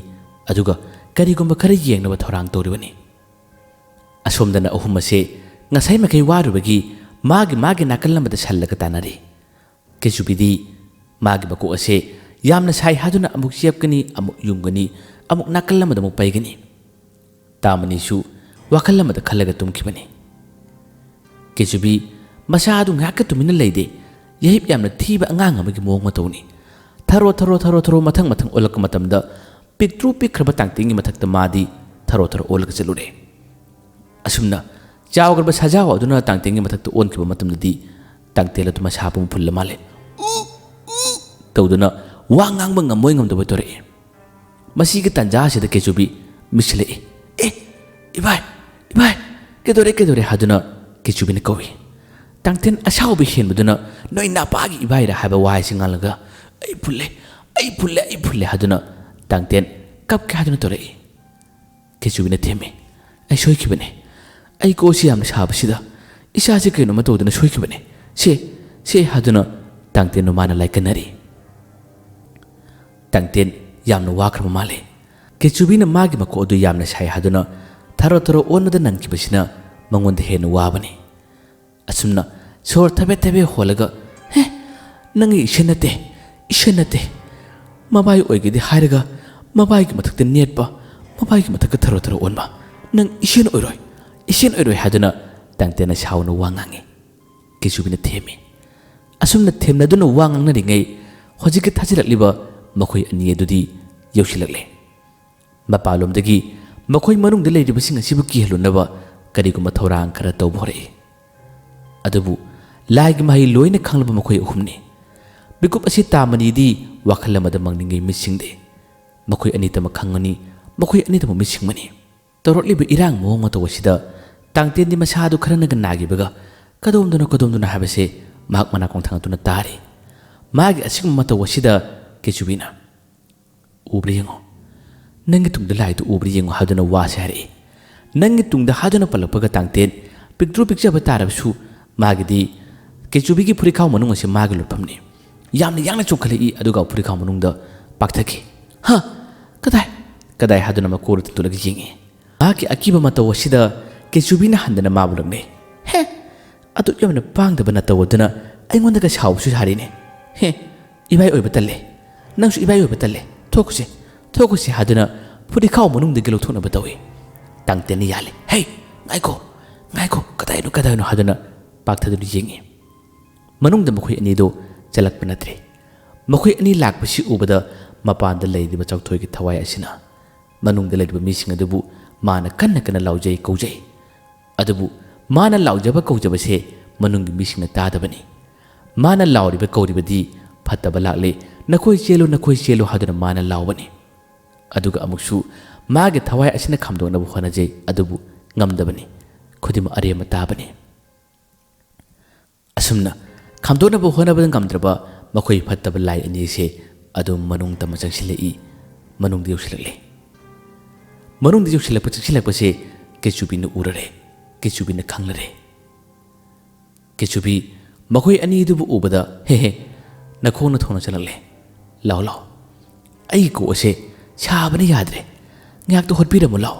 ꯑꯗꯨꯒ ꯀꯔꯤꯒꯨꯝꯕ ꯈꯔ ꯌꯦꯡꯅꯕ ꯊꯧꯔꯥꯡ ꯇꯧꯔꯤꯕꯅꯤ꯫ ꯑꯁꯣꯝꯗꯅ ꯑꯍꯨꯝ ꯑꯁꯦ ꯉꯁꯥꯏ ꯃꯈꯩ ꯋꯥꯔꯨꯕꯒꯤ ꯃꯥꯒꯤ ꯃꯥꯒꯤ ꯅꯥꯀꯜ ꯑꯃꯗ ꯁꯜꯂꯒ ꯇꯥꯟꯅꯔꯤ꯫ ꯀꯦꯆꯨꯕꯤꯗꯤ ꯃꯥꯒꯤ ꯃꯀꯣꯛ ꯑꯁꯦ ꯌꯥꯝꯅ ꯁꯥꯏ ꯍꯥꯏꯗꯨꯅ ꯑꯃꯨꯛ ꯆꯦꯞꯀꯅꯤ, ꯑꯃꯨꯛ ꯌꯨꯡꯒꯅꯤ, ꯑꯃꯨꯛ ꯅꯥꯀꯜ ꯑꯃꯗ ꯑꯃꯨꯛ ꯄꯩꯒꯅꯤ꯫ ꯇꯥꯃꯅꯤꯁꯨ ꯋꯥꯈꯜ ꯑꯃꯗ ꯈꯜꯂꯒ ꯇꯨꯝꯈꯤꯕꯅꯤ꯫ ꯀꯦꯆꯨꯕꯤ ꯃꯁꯥ ꯑꯗꯨ ꯉꯥꯏꯍꯥꯛꯀ ꯇꯨꯃꯤꯟꯅ ꯂꯩꯗꯦ꯫ ꯌꯥꯍꯤꯞ ꯌꯥꯝꯅ ꯊꯤꯕ ꯑꯉꯥꯡ ꯑꯃꯒꯤ ꯃꯑꯣꯡ ꯃꯇꯧꯅꯤ꯫ ꯊꯔꯣ ꯊꯔꯣ ꯊꯔꯣ ꯊꯔꯣ ꯃꯊꯪ ꯃꯊꯪ ꯑꯣꯜꯂꯛꯄ ꯃꯇꯝꯗ ꯄꯤꯛꯇ꯭ꯔꯨ ꯄꯤꯛꯈ꯭ꯔꯕ ꯇꯥꯡꯇꯦꯡꯒꯤ ꯃꯊꯛꯇ ꯃꯥꯗꯤ ꯊꯔꯣ ꯊꯔꯣ ꯑꯣꯜꯂꯒ ꯆꯠꯂꯨꯔꯦ꯫ ꯑꯁꯨꯝꯅ ꯆꯥꯎꯈ꯭ꯔꯕ ꯁꯥꯖꯥꯎ ꯑꯗꯨꯅ ꯇꯥꯡꯇꯦꯡꯒꯤ ꯃꯊꯛꯇ ꯑꯣꯟꯈꯤꯕ ꯃꯇꯝꯗꯗꯤ ꯇꯥꯡꯇꯦꯜ ꯑꯗꯨ ꯃꯁꯥ ꯄꯨꯡ ꯐꯨꯜꯂ ꯃꯥꯜꯂꯦ꯫ ꯎ, ꯎ ꯇꯧꯗꯨꯅ ꯋꯥ ꯉꯥꯡꯕ ꯉꯝꯃꯣꯏ ꯉꯝꯗꯕꯣꯏ ꯇꯧꯔꯛꯏ꯫ ꯃꯁꯤꯒꯤ ꯇꯥꯟꯖꯥ ꯑꯁꯤꯗ ꯀꯦꯆꯨꯕꯤ ꯃꯤꯠꯁꯤꯜꯂꯛꯏ꯫ "ꯑꯦ, ꯏꯕꯥꯏ, ꯏꯕꯥꯏ, ꯀꯩꯗꯧꯔꯦ, ꯀꯩꯗꯧꯔꯦ?" ꯍꯥꯏꯗꯨꯅ ꯀꯦꯆꯨꯕꯤꯅ ꯀꯧꯏ꯫ ꯇꯥꯡꯇꯦꯟ ꯑꯁꯥꯎꯕ ꯍꯦꯟꯕꯗꯨꯅ, "ꯅꯣꯏ ꯅꯥꯄꯥꯒꯤ ꯏꯕꯥꯏꯔ ꯍꯥꯏꯕ ꯋꯥꯍꯩꯁꯤ ꯉꯥꯡꯂꯒ, 'ꯑꯩ ꯐꯨꯜꯂꯦ, ꯑꯩ ꯐꯨꯜꯂꯦ, ꯑꯩ ꯐꯨꯜꯂꯦ' ꯍꯥꯏꯗꯨꯅ ꯇꯥꯡꯇꯦꯟ ꯀꯞꯀꯦ ꯍꯥꯏꯗꯨꯅ ꯇꯧꯔꯛꯏ꯫ ꯀꯦꯆꯨꯕꯤꯅ ꯊꯦꯝꯃꯤ, "ꯑꯩ ꯁꯣꯏꯈꯤꯕꯅꯦ꯫ ꯑꯩ ꯀꯣꯛꯁꯤ ꯌꯥꯝꯅ ꯁꯥꯕꯁꯤꯗ ꯏꯁꯥꯁꯦ ꯀꯩꯅꯣꯝꯃ ꯇꯧꯗꯅ ꯁꯣꯏꯈꯤꯕꯅꯦ꯫ ꯁꯦ, ꯁꯦ" ꯍꯥꯏꯗꯨꯅ ꯇꯥꯡꯇꯦꯟꯕꯨ ꯃꯥꯅ ꯂꯥꯏꯀꯟꯅꯔꯤ꯫ ꯇꯥꯡꯇꯦꯟ ꯌꯥꯝꯅ ꯋꯥꯈ꯭ꯔꯕ ꯃꯥꯜꯂꯦ꯫ ꯀꯦꯆꯨꯕꯤꯅ ꯃꯥꯒꯤ ꯃꯀꯣꯛ ꯑꯗꯨ ꯌꯥꯝꯅ ꯁꯥꯏ ꯍꯥꯏꯗꯨꯅ ꯊꯔꯣ ꯊꯔꯣ ꯑꯣꯟꯕꯗ ꯅꯟꯈꯤꯕꯁꯤꯅ ꯃꯉꯣꯟꯗ ꯍꯦꯟꯅ ꯋꯥꯕꯅꯤ꯫ ꯑꯁꯨꯝꯅ ꯁꯣꯔ ꯊꯕꯦꯠ ꯊꯕꯦꯠ ꯍꯣꯜꯂꯒ, "ꯍꯦ, ꯅꯪꯒꯤ ꯏꯁꯦꯟ ꯅꯠꯇꯦ, ꯏꯁꯦꯟ ꯅꯠꯇꯦ꯫ ꯃꯕꯥꯏ ꯑꯣꯏꯒꯦꯗꯤ ꯍꯥꯏꯔꯒ ꯃꯕꯥꯏꯒꯤ ꯃꯊꯛꯇ ꯅꯦꯠꯄ, ꯃꯕꯥꯏꯒꯤ ꯃꯊꯛꯇ ꯊꯔꯣ ꯊꯔꯣ ꯑꯣꯟꯕ꯫ ꯅꯪ ꯏꯁꯦꯟ ꯑꯣꯏꯔꯣꯏ, ꯏꯁꯦꯟ ꯑꯣꯏꯔꯣꯏ" ꯍꯥꯏꯗꯨꯅ ꯇꯥꯡꯇꯦꯟꯅ ꯁꯥꯎꯅ ꯋꯥ ꯉꯥꯡꯉꯤ꯫ ꯀꯦꯆꯨꯕꯤꯅ ꯊꯦꯝꯃꯤ꯫ ꯑꯁꯨꯝꯅ ꯊꯦꯝꯅꯗꯨꯅ ꯋꯥ ꯉꯥꯡꯅꯔꯤꯉꯩ ꯍꯧꯖꯤꯛꯀꯤ ꯊꯥꯖꯤꯜꯂꯛꯂꯤꯕ ꯃꯈꯣꯏ ꯑꯅꯤ ꯑꯗꯨꯗꯤ ꯌꯧꯁꯤꯜꯂꯛꯂꯦ꯫ ꯃꯄꯥꯟꯂꯣꯝꯗꯒꯤ ꯃꯈꯣꯏ ꯃꯅꯨꯡꯗ ꯂꯩꯔꯤꯕꯁꯤꯡ ꯑꯁꯤꯕꯨ ꯀꯤꯍꯜꯂꯨꯅꯕ ꯀꯔꯤꯒꯨꯝꯕ ꯊꯧꯔꯥꯡ ꯈꯔ ꯇꯧꯕ ꯍꯧꯔꯛꯏ꯫ ꯑꯗꯨꯕꯨ ꯂꯥꯏꯒꯤ ꯃꯍꯩ ꯂꯣꯏꯅ ꯈꯪꯂꯕ ꯃꯈꯣꯏ ꯑꯍꯨꯝꯅꯤ꯫ ꯃꯤꯀꯨꯞ ꯑꯁꯤ ꯇꯥ ꯃꯅꯤꯗꯤ ꯋꯥꯈꯜ ꯑꯃꯗ ꯃꯪꯂꯤꯉꯩ ꯃꯤꯠ ꯁꯤꯡꯗꯦ꯫ ꯃꯈꯣꯏ ꯑꯅꯤꯇꯃꯛ ꯈꯪꯉꯅꯤ, ꯃꯈꯣꯏ ꯑꯅꯤꯇꯃꯛ ꯃꯤꯠ ꯁꯤꯡꯕꯅꯤ꯫ ꯇꯧꯔꯛꯂꯤꯕ ꯏꯔꯥꯡ ꯃꯑꯣꯡ ꯃꯇꯧ ꯑꯁꯤꯗ ꯇꯥꯡꯇꯦꯟꯗꯤ ꯃꯁꯥꯗꯨ ꯈꯔꯅꯒ ꯅꯥꯈꯤꯕꯒ ꯀꯗꯣꯝꯗꯅꯣ ꯀꯗꯣꯝꯗꯅꯣ ꯍꯥꯏꯕꯁꯦ ꯃꯍꯥꯛ ꯃꯅꯥꯀꯣꯡ ꯊꯥꯡꯒꯠꯇꯨꯅ ꯇꯥꯔꯤ꯫ ꯃꯥꯒꯤ ꯑꯁꯤꯒꯨꯝꯕ ꯃꯇꯧ ꯑꯁꯤꯗ ꯀꯦꯆꯨꯕꯤꯅ, "ꯎꯕ꯭ꯔꯥ ꯌꯦꯡꯉꯣ, ꯅꯪꯒꯤ ꯇꯨꯡꯗ ꯂꯥꯏꯗꯨ ꯎꯕ꯭ꯔꯥ ꯌꯦꯡꯉꯣ" ꯍꯥꯏꯗꯨꯅ ꯋꯥꯁꯦ ꯍꯥꯏꯔꯛꯏ꯫ ꯅꯪꯒꯤ ꯇꯨꯡꯗ ꯍꯥꯏꯗꯨꯅ ꯄꯜꯂꯛꯄꯒ ꯇꯥꯡꯇꯦꯟ ꯄꯤꯛꯇ꯭ꯔꯨ ꯄꯤꯛꯆꯕ ꯇꯥꯔꯕꯁꯨ ꯃꯥꯒꯤꯗꯤ ꯀꯦꯆꯨꯕꯤꯒꯤ ꯐꯨꯔꯤꯠꯈꯥꯎ ꯃꯅꯨꯡ ꯑꯁꯤ ꯃꯥꯒꯤ ꯂꯨꯠꯐꯝꯅꯤ꯫ ꯌꯥꯝꯅ ꯌꯥꯡꯅ ꯆꯣꯡꯈꯠꯂꯛꯏ, ꯑꯗꯨꯒ ꯐꯨꯔꯤꯠꯈꯥꯎ ꯃꯅꯨꯡꯗ ꯄꯥꯛꯊꯈꯤ꯫ "ꯍꯥ? ꯀꯗꯥꯏ? ꯀꯗꯥꯏ?" ꯍꯥꯏꯗꯨꯅ ꯃꯀꯣꯛ ꯑꯗꯨ ꯊꯥꯡꯗꯣꯛꯂꯒ ꯌꯦꯡꯉꯤ꯫ ꯃꯍꯥꯛꯀꯤ ꯑꯀꯤꯕ ꯃꯇꯧ ꯑꯁꯤꯗ ꯀꯦꯆꯨꯕꯤꯅ ꯍꯟꯗꯅ ꯃꯥꯕꯨ ꯂꯛꯅꯩ꯫ "ꯍꯦ! ꯑꯗꯨꯛ ꯌꯥꯝꯅ ꯄꯥꯡꯗꯕ ꯅꯇꯧ ꯑꯗꯨꯅ ꯑꯩꯉꯣꯟꯗꯒ ꯁꯥꯎꯕꯁꯨ ꯁꯥꯔꯤꯅꯦ꯫ ꯍꯦ! ꯏꯕꯥꯏ ꯑꯣꯏꯕ ꯇꯜꯂꯦ꯫ ꯅꯪꯁꯨ ꯏꯕꯥꯏ ꯑꯣꯏꯕ ꯇꯜꯂꯦ꯫ ꯊꯣꯛꯈꯣꯁꯦ, ꯊꯣꯛꯈꯣꯁꯦ" ꯍꯥꯏꯗꯨꯅ ꯐꯨꯔꯤꯠꯈꯥꯎ ꯃꯅꯨꯡꯗꯒꯤ ꯂꯧꯊꯣꯛꯅꯕ ꯇꯧꯏ꯫ ꯇꯥꯡꯇꯦꯟꯅ ꯌꯥꯜꯂꯤ꯫ "ꯍꯦ! ꯉꯥꯏꯈꯣ, ꯉꯥꯏꯈꯣ, ꯀꯗꯥꯏꯅꯣ, ꯀꯗꯥꯏꯅꯣ?" ꯍꯥꯏꯗꯨꯅ ꯄꯥꯛꯊꯗꯨꯅ ꯌꯦꯡꯉꯤ꯫ ꯃꯅꯨꯡꯗ ꯃꯈꯣꯏ ꯑꯅꯤꯗꯨ ꯆꯠꯂꯛꯄ ꯅꯠꯇ꯭ꯔꯦ꯫ ꯃꯈꯣꯏ ꯑꯅꯤ ꯂꯥꯛꯄꯁꯤ ꯎꯕꯗ ꯃꯄꯥꯟꯗ ꯂꯩꯔꯤꯕ ꯆꯥꯎꯊꯣꯏꯒꯤ ꯊꯋꯥꯏ ꯑꯁꯤꯅ ꯃꯅꯨꯡꯗ ꯂꯩꯔꯤꯕ ꯃꯤꯁꯤꯡ ꯑꯗꯨꯕꯨ ꯃꯥꯅ ꯀꯟꯅ ꯀꯟꯅ ꯂꯥꯎꯖꯩ, ꯀꯧꯖꯩ꯫ ꯑꯗꯨꯕꯨ ꯃꯥꯅ ꯂꯥꯎꯖꯕ ꯀꯧꯖꯕꯁꯦ ꯃꯅꯨꯡꯒꯤ ꯃꯤꯁꯤꯡꯅ ꯇꯥꯗꯕꯅꯤ꯫ ꯃꯥꯅ ꯂꯥꯎꯔꯤꯕ ꯀꯧꯔꯤꯕꯗꯤ "ꯐꯠꯇꯕ ꯂꯥꯛꯂꯦ, ꯅꯈꯣꯏ ꯆꯦꯜꯂꯨ, ꯅꯈꯣꯏ ꯆꯦꯜꯂꯨ" ꯍꯥꯏꯗꯨꯅ ꯃꯥꯅ ꯂꯥꯎꯕꯅꯤ꯫ ꯑꯗꯨꯒ ꯑꯃꯨꯛꯁꯨ ꯃꯥꯒꯤ ꯊꯋꯥꯏ ꯑꯁꯤꯅ ꯈꯥꯝꯗꯣꯛꯅꯕ ꯍꯣꯠꯅꯖꯩ, ꯑꯗꯨꯕꯨ ꯉꯝꯗꯕꯅꯤ꯫ ꯈꯨꯗꯤꯡꯃꯛ ꯑꯔꯦꯝꯕ ꯇꯥꯕꯅꯤ꯫ ꯑꯁꯨꯝꯅ ꯈꯥꯝꯗꯣꯛꯅꯕ ꯍꯣꯠꯅꯕꯗ ꯉꯝꯗ꯭ꯔꯕ ꯃꯈꯣꯏ ꯐꯠꯇꯕ ꯂꯥꯏ ꯑꯅꯤꯁꯦ ꯑꯗꯨꯝ ꯃꯅꯨꯡ ꯇꯝꯅ ꯆꯪꯁꯤꯜꯂꯛꯏ, ꯃꯅꯨꯡꯗ ꯌꯧꯁꯤꯜꯂꯛꯂꯦ꯫ ꯃꯅꯨꯡꯗ ꯌꯧꯁꯤꯜꯂꯛꯄ, ꯆꯪꯁꯤꯜꯂꯛꯄꯁꯦ ꯀꯦꯆꯨꯕꯤꯅ ꯎꯔꯔꯦ, ꯀꯦꯆꯨꯕꯤꯅ ꯈꯪꯂꯔꯦ꯫ ꯀꯦꯆꯨꯕꯤ ꯃꯈꯣꯏ ꯑꯅꯤꯗꯨꯕꯨ ꯎꯕꯗ, "ꯍꯦ ꯍꯦ, ꯅꯈꯣꯡꯅ ꯊꯣꯡꯅ ꯆꯠꯂꯛꯂꯦ꯫ ꯂꯥꯎ ꯂꯥꯎ꯫ ꯑꯩꯒꯤ ꯀꯣꯛ ꯑꯁꯦ ꯁꯥꯕꯅ ꯌꯥꯗ꯭ꯔꯦ꯫ ꯉꯥꯏꯍꯥꯛꯇ ꯍꯣꯠꯄꯤꯔꯝꯃꯨ ꯂꯥꯎ",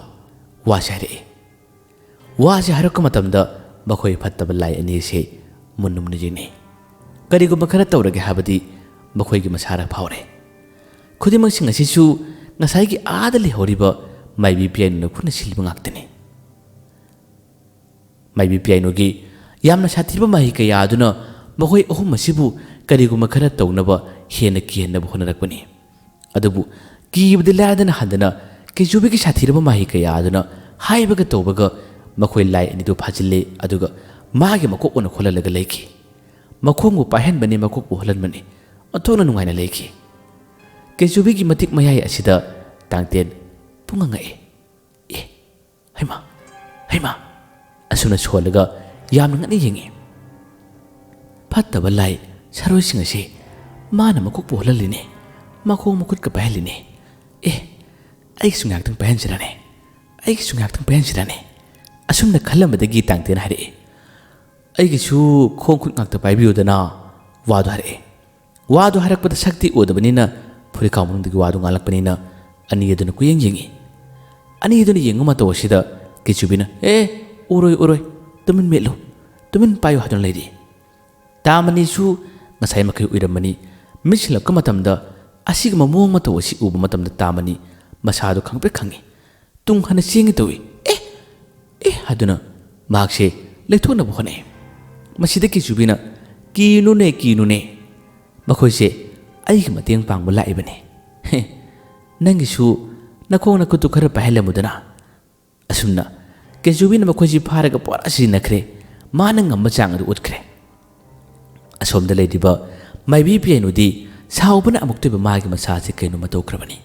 ꯋꯥꯁꯦ ꯍꯥꯏꯔꯛꯏ꯫ ꯋꯥꯁꯦ ꯍꯥꯏꯔꯛꯄ ꯃꯇꯝꯗ ꯃꯈꯣꯏ ꯐꯠꯇꯕ ꯂꯥꯏ ꯑꯅꯤꯁꯦ ꯃꯨꯟꯅ ꯃꯨꯟꯅ ꯌꯦꯡꯅꯩ꯫ ꯀꯔꯤꯒꯨꯝꯕ ꯈꯔ ꯇꯧꯔꯒꯦ ꯍꯥꯏꯕꯗꯤ ꯃꯈꯣꯏꯒꯤ ꯃꯁꯥꯗ ꯐꯥꯎꯔꯦ꯫ ꯈꯨꯗꯤꯡꯃꯛꯁꯤꯡ ꯑꯁꯤꯁꯨ ꯉꯁꯥꯏꯒꯤ ꯑꯥꯗ ꯂꯩꯍꯧꯔꯤꯕ ꯃꯥꯏꯕꯤ ꯄꯤꯌꯥꯏꯅꯨꯅ ꯈꯨꯠꯅ ꯁꯤꯜꯂꯤꯕ ꯉꯥꯛꯇꯅꯤ꯫ ꯃꯥꯏꯕꯤ ꯄꯤꯌꯥꯏꯅꯨꯒꯤ ꯌꯥꯝꯅ ꯁꯥꯊꯤꯕ ꯃꯍꯩ ꯀꯌꯥ ꯑꯗꯨꯅ ꯃꯈꯣꯏ ꯑꯍꯨꯝ ꯑꯁꯤꯕꯨ ꯀꯔꯤꯒꯨꯝꯕ ꯈꯔ ꯇꯧꯅꯕ ꯍꯦꯟꯅ ꯀꯤꯍꯟꯅꯕ ꯍꯣꯠꯅꯔꯛꯄꯅꯤ꯫ ꯑꯗꯨꯕꯨ ꯀꯤꯕꯗꯤ ꯂꯥꯏꯔꯗꯅ ꯍꯟꯗꯅ ꯀꯦꯆꯨꯕꯤꯒꯤ ꯁꯥꯊꯤꯔꯕ ꯃꯍꯩ ꯀꯌꯥ ꯑꯗꯨꯅ ꯍꯥꯏꯕꯒ ꯇꯧꯕꯒ ꯃꯈꯣꯏ ꯂꯥꯏ ꯑꯅꯤꯗꯨ ꯐꯥꯖꯤꯜꯂꯦ, ꯑꯗꯨꯒ ꯃꯥꯒꯤ ꯃꯀꯣꯛ ꯑꯣꯟꯅ ꯈꯣꯜꯍꯜꯂꯒ ꯂꯩꯈꯤ꯫ ꯃꯈꯣꯡꯕꯨ ꯄꯥꯏꯍꯟꯕꯅꯤ, ꯃꯀꯣꯛꯄꯨ ꯍꯣꯜꯍꯟꯕꯅꯤ, ꯑꯣꯟꯊꯣꯛꯅ ꯅꯨꯡꯉꯥꯏꯅ ꯂꯩꯈꯤ꯫ ꯀꯦꯆꯨꯕꯤꯒꯤ ꯃꯇꯤꯛ ꯃꯌꯥꯏ ꯑꯁꯤꯗ ꯇꯥꯡꯇꯦꯟ ꯄꯨꯡꯉꯛ ꯉꯛꯏ꯫ "ꯑꯦ, ꯍꯩꯃꯥ, ꯍꯩꯃꯥ!" ꯑꯁꯨꯝꯅ ꯁꯣꯜꯂꯒ ꯌꯥꯝꯅ ꯉꯛꯅ ꯌꯦꯡꯉꯤ꯫ ꯐꯠꯇꯕ ꯂꯥꯏ ꯁꯥꯔꯣꯏꯁꯤꯡ ꯑꯁꯤ ꯃꯥꯅ ꯃꯀꯣꯛꯄꯨ ꯍꯣꯜꯍꯜꯂꯤꯅꯦ, ꯃꯈꯣꯡ ꯃꯈꯨꯠꯀ ꯄꯥꯏꯍꯜꯂꯤꯅꯦ꯫ "ꯑꯦ, ꯑꯩꯒꯤꯁꯨ ꯉꯥꯏꯍꯥꯛꯇꯪ ꯄꯥꯏꯍꯟꯁꯤꯔꯅꯦ? ꯑꯩꯒꯤꯁꯨ ꯉꯥꯏꯍꯥꯛꯇꯪ ꯄꯥꯏꯍꯟꯁꯤꯔꯅꯦ?" ꯑꯁꯨꯝꯅ ꯈꯜꯂꯝꯕꯗꯒꯤ ꯇꯥꯡꯇꯦꯟ ꯍꯥꯏꯔꯛꯏ, "ꯑꯩꯒꯤꯁꯨ ꯈꯣꯡ ꯈꯨꯠ ꯉꯥꯛꯇ ꯄꯥꯏꯕꯤꯌꯨꯗꯅ", ꯋꯥꯗꯣ ꯍꯥꯏꯔꯛꯏ꯫ ꯋꯥꯗꯨ ꯍꯥꯏꯔꯛꯄꯗ ꯁꯛꯇꯤ ꯎꯗꯕꯅꯤꯅ, ꯐꯨꯔꯤꯠꯈꯥꯎ ꯃꯅꯨꯡꯗꯒꯤ ꯋꯥꯗꯨ ꯉꯥꯜꯂꯛꯄꯅꯤꯅ, ꯑꯅꯤ ꯑꯗꯨꯅ ꯀꯨꯌꯦꯡ ꯌꯦꯡꯉꯤ꯫ ꯑꯅꯤ ꯑꯗꯨꯅ ꯌꯦꯡꯕ ꯃꯇꯧ ꯑꯁꯤꯗ ꯀꯦꯆꯨꯕꯤꯅ, "ꯑꯦ, ꯎꯔꯣꯏ, ꯎꯔꯣꯏ, ꯇꯨꯃꯤꯟ ꯃꯦꯠꯂꯨ, ꯇꯨꯃꯤꯟ ꯄꯥꯏꯌꯨ" ꯍꯥꯏꯗꯨꯅ ꯂꯩꯔꯤ꯫ ꯇꯥꯃꯅꯤꯁꯨ ꯉꯁꯥꯏ ꯃꯈꯩ ꯎꯏꯔꯝꯕꯅꯤ꯫ ꯃꯤꯠ ꯁꯤꯜꯂꯛꯄ ꯃꯇꯝꯗ ꯑꯁꯤꯒꯨꯝꯕ ꯃꯑꯣꯡ ꯃꯇꯧ ꯑꯁꯤ ꯎꯕ ꯃꯇꯝꯗ ꯇꯥꯃꯅꯤ ꯃꯁꯥꯗꯨ ꯈꯪꯄ꯭ꯔꯦꯛ ꯈꯪꯉꯤ꯫ ꯇꯨꯡ ꯍꯟꯅ ꯆꯦꯟꯒꯦ ꯇꯧꯏ꯫ "ꯑꯦ, ꯑꯦ" ꯍꯥꯏꯗꯨꯅ ꯃꯍꯥꯛꯁꯦ ꯂꯩꯊꯣꯛꯅꯕ ꯍꯣꯠꯅꯩ꯫ ꯃꯁꯤꯗ ꯀꯦꯆꯨꯕꯤꯅ, "ꯀꯤꯅꯨꯅꯦ, ꯀꯤꯅꯨꯅꯦ꯫ ꯃꯈꯣꯏꯁꯦ ꯑꯩꯒꯤ ꯃꯇꯦꯡ ꯄꯥꯡꯕ ꯂꯥꯛꯏꯕꯅꯤ꯫ ꯍꯦ, ꯅꯪꯒꯤꯁꯨ ꯅꯈꯣꯡ ꯅꯈꯨꯠꯇꯨ ꯈꯔ ꯄꯥꯏꯍꯜꯂꯝꯃꯨꯗꯅ꯫" ꯑꯁꯨꯝꯅ ꯀꯦꯆꯨꯕꯤꯅ ꯃꯈꯣꯏꯁꯤ ꯐꯥꯔꯒ ꯄꯨꯔꯥ ꯁꯤꯖꯤꯟꯅꯈ꯭ꯔꯦ꯫ ꯃꯥꯅ ꯉꯝꯕ ꯆꯥꯡ ꯑꯗꯨ ꯎꯠꯈ꯭ꯔꯦ꯫ ꯑꯁꯣꯝꯗ ꯂꯩꯔꯤꯕ ꯃꯥꯏꯕꯤ ꯄꯤꯌꯥꯏꯅꯨꯗꯤ ꯁꯥꯎꯕꯅ ꯑꯃꯨꯛꯇꯣꯏꯕ ꯃꯥꯒꯤ ꯃꯁꯥꯁꯦ ꯀꯩꯅꯣꯝꯃ ꯇꯧꯈ꯭ꯔꯕꯅꯤ꯫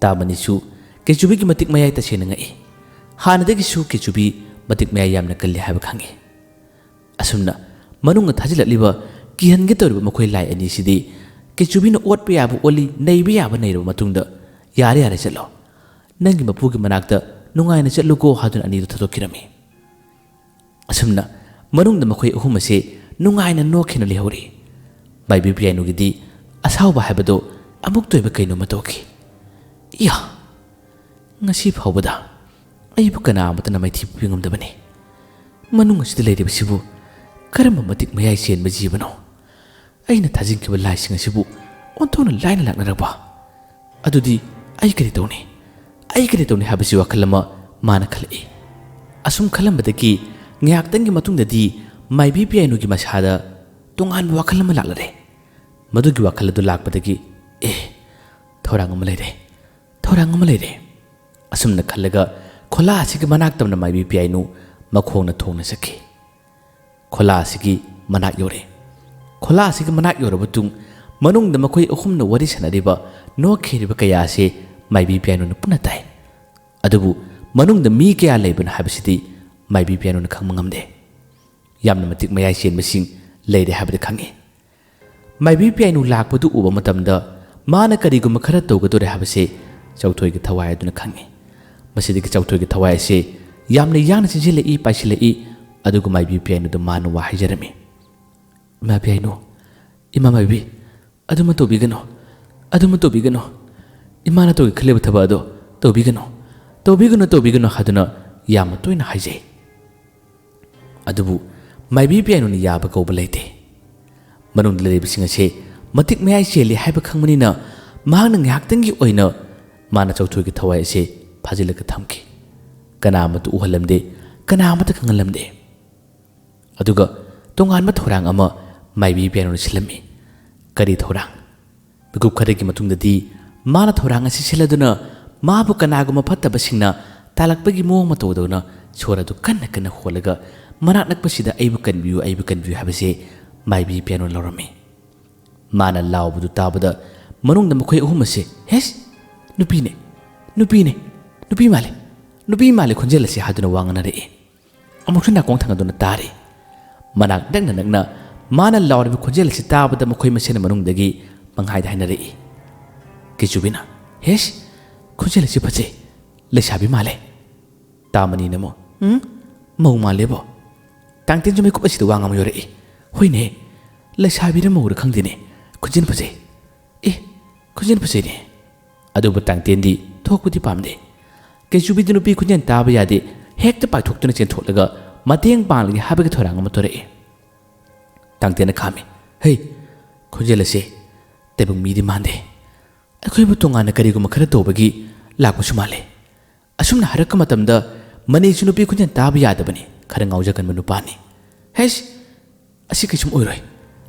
ꯇꯥꯃꯅꯤꯁꯨ ꯀꯦꯆꯨꯕꯤꯒꯤ ꯃꯇꯤꯛ ꯃꯌꯥꯏ ꯇꯁꯦꯡꯅ ꯉꯛꯏ꯫ ꯍꯥꯟꯅꯗꯒꯤꯁꯨ ꯀꯦꯆꯨꯕꯤ ꯃꯇꯤꯛ ꯃꯌꯥꯏ ꯌꯥꯝꯅ ꯀꯜꯂꯤ ꯍꯥꯏꯕ ꯈꯪꯏ꯫ ꯑꯁꯨꯝꯅ ꯃꯅꯨꯡꯗ ꯊꯥꯖꯤꯜꯂꯛꯂꯤꯕ ꯀꯤꯍꯟꯒꯦ ꯇꯧꯔꯤꯕ ꯃꯈꯣꯏ ꯂꯥꯏ ꯑꯅꯤꯁꯤꯗꯤ ꯀꯦꯆꯨꯕꯤꯅ ꯑꯣꯠꯄ ꯌꯥꯕ ꯑꯣꯠꯂꯤ, ꯅꯩꯕ ꯌꯥꯕ ꯅꯩꯔꯕ ꯃꯇꯨꯡꯗ, "ꯌꯥꯔꯦ, ꯌꯥꯔꯦ, ꯆꯠꯂꯣ꯫ ꯅꯪꯒꯤ ꯃꯄꯨꯒꯤ ꯃꯅꯥꯛꯇ ꯅꯨꯡꯉꯥꯏꯅ ꯆꯠꯂꯨꯀꯣ" ꯍꯥꯏꯗꯨꯅ ꯑꯅꯤꯗꯨ ꯊꯥꯗꯣꯛꯈꯤꯔꯝꯃꯤ꯫ ꯑꯁꯨꯝꯅ ꯃꯅꯨꯡꯗ ꯃꯈꯣꯏ ꯑꯍꯨꯝ ꯑꯁꯦ ꯅꯨꯡꯉꯥꯏꯅ ꯅꯣꯛꯈꯤꯅ ꯂꯩꯍꯧꯔꯤ꯫ ꯃꯥꯏꯕꯤ ꯄꯤꯌꯥꯏꯅꯨꯒꯤꯗꯤ ꯑꯁꯥꯎꯕ ꯍꯥꯏꯕꯗꯣ ꯑꯃꯨꯛꯇ ꯑꯣꯏꯕ ꯀꯩꯅꯣꯝꯃ ꯇꯧꯈꯤ꯫ "ꯏꯌꯥ! ꯉꯁꯤ ꯐꯥꯎꯕꯗ ꯑꯩꯕꯨ ꯀꯅꯥ ꯑꯃꯠꯇꯅ ꯃꯥꯏꯊꯤꯕ ꯄꯤꯕ ꯉꯝꯗꯕꯅꯤ꯫ ꯃꯅꯨꯡ ꯑꯁꯤꯗ ꯂꯩꯔꯤꯕꯁꯤꯕꯨ ꯀꯔꯝꯕ ꯃꯇꯤꯛ ꯃꯌꯥꯏ ꯆꯦꯟꯕ ꯖꯤꯕꯅꯣ? ꯑꯩꯅ ꯊꯥꯖꯤꯟꯈꯤꯕ ꯂꯥꯏꯁꯤꯡ ꯑꯁꯤꯕꯨ ꯑꯣꯟꯊꯣꯛꯅ ꯂꯥꯏꯅ ꯂꯥꯛꯅꯔꯛꯄ꯫ ꯑꯗꯨꯗꯤ ꯑꯩ ꯀꯔꯤ ꯇꯧꯅꯤ? ꯑꯩ ꯀꯔꯤ ꯇꯧꯅꯤ?" ꯍꯥꯏꯕꯁꯤ ꯋꯥꯈꯜ ꯑꯃ ꯃꯥꯅ ꯈꯜꯂꯛꯏ꯫ ꯑꯁꯨꯝ ꯈꯜꯂꯝꯕꯗꯒꯤ ꯉꯥꯏꯍꯥꯛꯇꯪꯒꯤ ꯃꯇꯨꯡꯗꯗꯤ ꯃꯥꯏꯕꯤ ꯄꯤꯌꯥꯏꯅꯨꯒꯤ ꯃꯁꯥꯗ ꯇꯣꯉꯥꯟꯕ ꯋꯥꯈꯜ ꯑꯃ ꯂꯥꯛꯂꯔꯦ꯫ ꯃꯗꯨꯒꯤ ꯋꯥꯈꯜ ꯑꯗꯨ ꯂꯥꯛꯄꯗꯒꯤ, "ꯑꯦ, ꯊꯧꯔꯥꯡ ꯑꯃ ꯂꯩꯔꯦ, ꯊꯧꯔꯥꯡ ꯑꯃ ꯂꯩꯔꯦ"꯫ ꯑꯁꯨꯝꯅ ꯈꯜꯂꯒ ꯈꯣꯂꯥ ꯑꯁꯤꯒꯤ ꯃꯅꯥꯛ ꯇꯝꯅ ꯃꯥꯏꯕꯤ ꯄꯤꯌꯥꯏꯅꯨ ꯃꯈꯣꯡꯅ ꯊꯣꯡꯅ ꯆꯠꯈꯤ꯫ ꯈꯣꯂꯥ ꯑꯁꯤꯒꯤ ꯃꯅꯥꯛ ꯌꯧꯔꯦ꯫ ꯈꯣꯂꯥ ꯑꯁꯤꯒꯤ ꯃꯅꯥꯛ ꯌꯧꯔꯕ ꯃꯇꯨꯡ, ꯃꯅꯨꯡꯗ ꯃꯈꯣꯏ ꯑꯍꯨꯝꯅ ꯋꯥꯔꯤ ꯁꯥꯟꯅꯔꯤꯕ, ꯅꯣꯛꯈꯤꯔꯤꯕ ꯀꯌꯥ ꯑꯁꯤ ꯃꯥꯏꯕꯤ ꯄꯤꯌꯥꯏꯅꯨꯅ ꯄꯨꯟꯅ ꯇꯥꯏ꯫ ꯑꯗꯨꯕꯨ ꯃꯅꯨꯡꯗ ꯃꯤ ꯀꯌꯥ ꯂꯩꯕꯅꯣ ꯍꯥꯏꯕꯁꯤꯗꯤ ꯃꯥꯏꯕꯤ ꯄꯤꯌꯥꯏꯅꯨꯅ ꯈꯪꯕ ꯉꯝꯗꯦ꯫ ꯌꯥꯝꯅ ꯃꯇꯤꯛ ꯃꯌꯥꯏ ꯆꯦꯟꯕꯁꯤꯡ ꯂꯩꯔꯦ ꯍꯥꯏꯕꯗꯤ ꯈꯪꯉꯤ꯫ ꯃꯥꯏꯕꯤ ꯄꯤꯌꯥꯏꯅꯨ ꯂꯥꯛꯄꯗꯨ ꯎꯕ ꯃꯇꯝꯗ ꯃꯥꯅ ꯀꯔꯤꯒꯨꯝꯕ ꯈꯔ ꯇꯧꯒꯗꯧꯔꯦ ꯍꯥꯏꯕꯁꯦ ꯆꯧꯊꯣꯏꯒꯤ ꯊꯋꯥꯏ ꯑꯗꯨꯅ ꯈꯪꯉꯤ꯫ ꯃꯁꯤꯗꯒꯤ ꯆꯧꯊꯣꯏꯒꯤ ꯊꯋꯥꯏ ꯑꯁꯦ ꯌꯥꯝꯅ ꯌꯥꯡꯅ ꯆꯦꯟꯁꯤꯜꯂꯛꯏ, ꯄꯥꯏꯁꯤꯜꯂꯛꯏ꯫ ꯑꯗꯨꯒ ꯃꯥꯏꯕꯤ ꯄꯤꯌꯥꯏꯅꯨꯗ ꯃꯥꯅ ꯋꯥ ꯍꯥꯏꯖꯔꯝꯃꯤ꯫ "ꯏꯃꯥ ꯄꯤꯌꯥꯏꯅꯨ, ꯏꯃꯥ ꯃꯥꯏꯕꯤ, ꯑꯗꯨꯃ ꯇꯧꯕꯤꯒꯅꯨ, ꯑꯗꯨꯃ ꯇꯧꯕꯤꯒꯅꯨ꯫ ꯏꯃꯥꯅ ꯇꯧꯒꯦ ꯈꯜꯂꯤꯕ ꯊꯕꯛ ꯑꯗꯣ ꯇꯧꯕꯤꯒꯅꯨ, ꯇꯧꯕꯤꯒꯅꯨ, ꯇꯧꯕꯤꯒꯅꯨ" ꯍꯥꯏꯗꯨꯅ ꯌꯥꯝꯅ ꯇꯣꯏꯅ ꯍꯥꯏꯖꯩ꯫ ꯑꯗꯨꯕꯨ ꯃꯥꯏꯕꯤ ꯄꯤꯌꯥꯏꯅꯨꯅ ꯌꯥꯕ ꯀꯧꯕ ꯂꯩꯇꯦ꯫ ꯃꯅꯨꯡꯗ ꯂꯩꯔꯤꯕꯁꯤꯡ ꯑꯁꯦ ꯃꯇꯤꯛ ꯃꯌꯥꯏ ꯆꯦꯜꯂꯤ ꯍꯥꯏꯕ ꯈꯪꯕꯅꯤꯅ ꯃꯍꯥꯛꯅ ꯉꯥꯏꯍꯥꯛꯇꯪꯒꯤ ꯑꯣꯏꯅ ꯃꯥꯅ ꯆꯧꯊꯣꯏꯒꯤ ꯊꯋꯥꯏ ꯑꯁꯦ ꯐꯥꯖꯤꯜꯂꯒ ꯊꯝꯈꯤ꯫ ꯀꯅꯥ ꯑꯃꯠꯇ ꯎꯍꯜꯂꯝꯗꯦ, ꯀꯅꯥ ꯑꯃꯠꯇ ꯈꯪꯍꯜꯂꯝꯗꯦ꯫ ꯑꯗꯨꯒ ꯇꯣꯉꯥꯟꯕ ꯊꯧꯔꯥꯡ ꯑꯃ ꯃꯥꯏꯕꯤ ꯄꯤꯌꯥꯏꯅꯨꯅ ꯁꯤꯜꯂꯝꯃꯤ꯫ ꯀꯔꯤ ꯊꯧꯔꯥꯡ? ꯃꯤꯀꯨꯞ ꯈꯔꯒꯤ ꯃꯇꯨꯡꯗꯗꯤ ꯃꯥꯅ ꯊꯧꯔꯥꯡ ꯑꯁꯤ ꯁꯤꯜꯂꯗꯨꯅ ꯃꯥꯕꯨ ꯀꯅꯥꯒꯨꯝꯕ ꯐꯠꯇꯕꯁꯤꯡꯅ ꯇꯥꯜꯂꯛꯄꯒꯤ ꯃꯑꯣꯡ ꯃꯇꯧ ꯇꯧꯗꯨꯅ ꯁꯣꯔ ꯑꯗꯨ ꯀꯟꯅ ꯀꯟꯅ ꯍꯣꯜꯂꯒ ꯃꯅꯥꯛ ꯅꯛꯄꯁꯤꯗ "ꯑꯩꯕꯨ ꯀꯟꯕꯤꯌꯨ, ꯑꯩꯕꯨ ꯀꯟꯕꯤꯌꯨ" ꯍꯥꯏꯕꯁꯦ ꯃꯥꯏꯕꯤ ꯄꯤꯌꯥꯏꯅꯨꯅ ꯂꯧꯔꯝꯃꯤ꯫ ꯃꯥꯅ ꯂꯥꯎꯕꯗꯨ ꯇꯥꯕꯗ ꯃꯅꯨꯡꯗ ꯃꯈꯣꯏ ꯑꯍꯨꯝ ꯑꯁꯦ, "ꯍꯦꯁ! "ꯅꯨꯄꯤꯅꯦ, ꯅꯨꯄꯤꯅꯦ, ꯅꯨꯄꯤ ꯃꯥꯜꯂꯦ, ꯅꯨꯄꯤ ꯃꯥꯜꯂꯦ ꯈꯣꯟꯖꯦꯜ ꯑꯁꯤ" ꯍꯥꯏꯗꯨꯅ ꯋꯥ ꯉꯥꯡꯅꯔꯛꯏ꯫ ꯑꯃꯨꯛꯁꯨ ꯅꯥꯀꯣꯡ ꯊꯥꯡꯒꯠꯇꯨꯅ ꯇꯥꯔꯤ꯫ ꯃꯅꯥꯛ ꯅꯛꯅ ꯅꯛꯅ ꯃꯥꯅ ꯂꯥꯎꯔꯤꯕ ꯈꯣꯟꯖꯦꯜ ꯑꯁꯤ ꯇꯥꯕꯗ ꯃꯈꯣꯏ ꯃꯁꯦꯟ ꯃꯅꯨꯡꯗꯒꯤ ꯄꯪꯍꯥꯏꯗ ꯍꯥꯏꯅꯔꯛꯏ꯫ ꯀꯦꯆꯨꯕꯤꯅ, "ꯍꯦꯁ, ꯈꯣꯟꯖꯦꯜ ꯑꯁꯤ ꯐꯖꯩ, ꯂꯩꯁꯥꯕꯤ ꯃꯥꯜꯂꯦ"꯫ ꯇꯥꯃꯅꯤꯅ ꯑꯃꯨꯛ, "ꯎꯝ, ꯃꯧ ꯃꯥꯜꯂꯦꯕꯣ"꯫ ꯇꯥꯡꯇꯦꯟꯁꯨ ꯃꯤꯀꯨꯞ ꯑꯁꯤꯗ ꯋꯥ ꯉꯥꯡꯕ ꯌꯧꯔꯛꯏ꯫ "ꯍꯣꯏꯅꯦ, ꯂꯩꯁꯥꯕꯤꯔ ꯃꯧꯔ ꯈꯪꯗꯦꯅꯦ, ꯈꯣꯟꯖꯦꯜ ꯐꯖꯩ꯫ ꯑꯦ, ꯈꯣꯟꯖꯦꯜ ꯐꯖꯩꯅꯦ"꯫ ꯑꯗꯨꯕꯨ ꯇꯥꯡꯇꯦꯟꯗꯤ ꯊꯣꯛꯄꯗꯤ ꯄꯥꯝꯗꯦ꯫ ꯀꯩꯆꯨꯕꯤꯗꯤ ꯅꯨꯄꯤ ꯈꯣꯟꯖꯦꯜ ꯇꯥꯕ ꯌꯥꯗꯦ, ꯍꯦꯛꯇ ꯄꯥꯏꯊꯣꯛꯇꯨꯅ ꯆꯦꯟꯊꯣꯛꯂꯒ ꯃꯇꯦꯡ ꯄꯥꯡꯂꯒꯦ ꯍꯥꯏꯕꯒꯤ ꯊꯧꯔꯥꯡ ꯑꯃ ꯇꯧꯔꯛꯏ꯫ ꯇꯥꯡꯇꯦꯟꯅ ꯈꯥꯝꯃꯤ꯫ "ꯍꯩ, ꯈꯣꯟꯖꯦꯜ ꯑꯁꯦ ꯇꯥꯏꯕꯪ ꯃꯤꯗꯤ ꯃꯥꯟꯗꯦ꯫ ꯑꯩꯈꯣꯏꯕꯨ ꯇꯣꯉꯥꯟꯅ ꯀꯔꯤꯒꯨꯝꯕ ꯈꯔ ꯇꯧꯕꯒꯤ ꯂꯥꯛꯄꯁꯨ ꯃꯥꯜꯂꯦ"꯫ ꯑꯁꯨꯝꯅ ꯍꯥꯏꯔꯛꯄ ꯃꯇꯝꯗ ꯃꯅꯤꯁꯨ ꯅꯨꯄꯤ ꯈꯣꯟꯖꯦꯜ ꯇꯥꯕ ꯌꯥꯗꯕꯅꯤ, ꯈꯔ ꯉꯥꯎꯖꯒꯟꯕ ꯅꯨꯄꯥꯅꯤ꯫ "ꯍꯩꯁ, ꯑꯁꯤ ꯀꯩꯁꯨꯝ ꯑꯣꯏꯔꯣꯏ꯫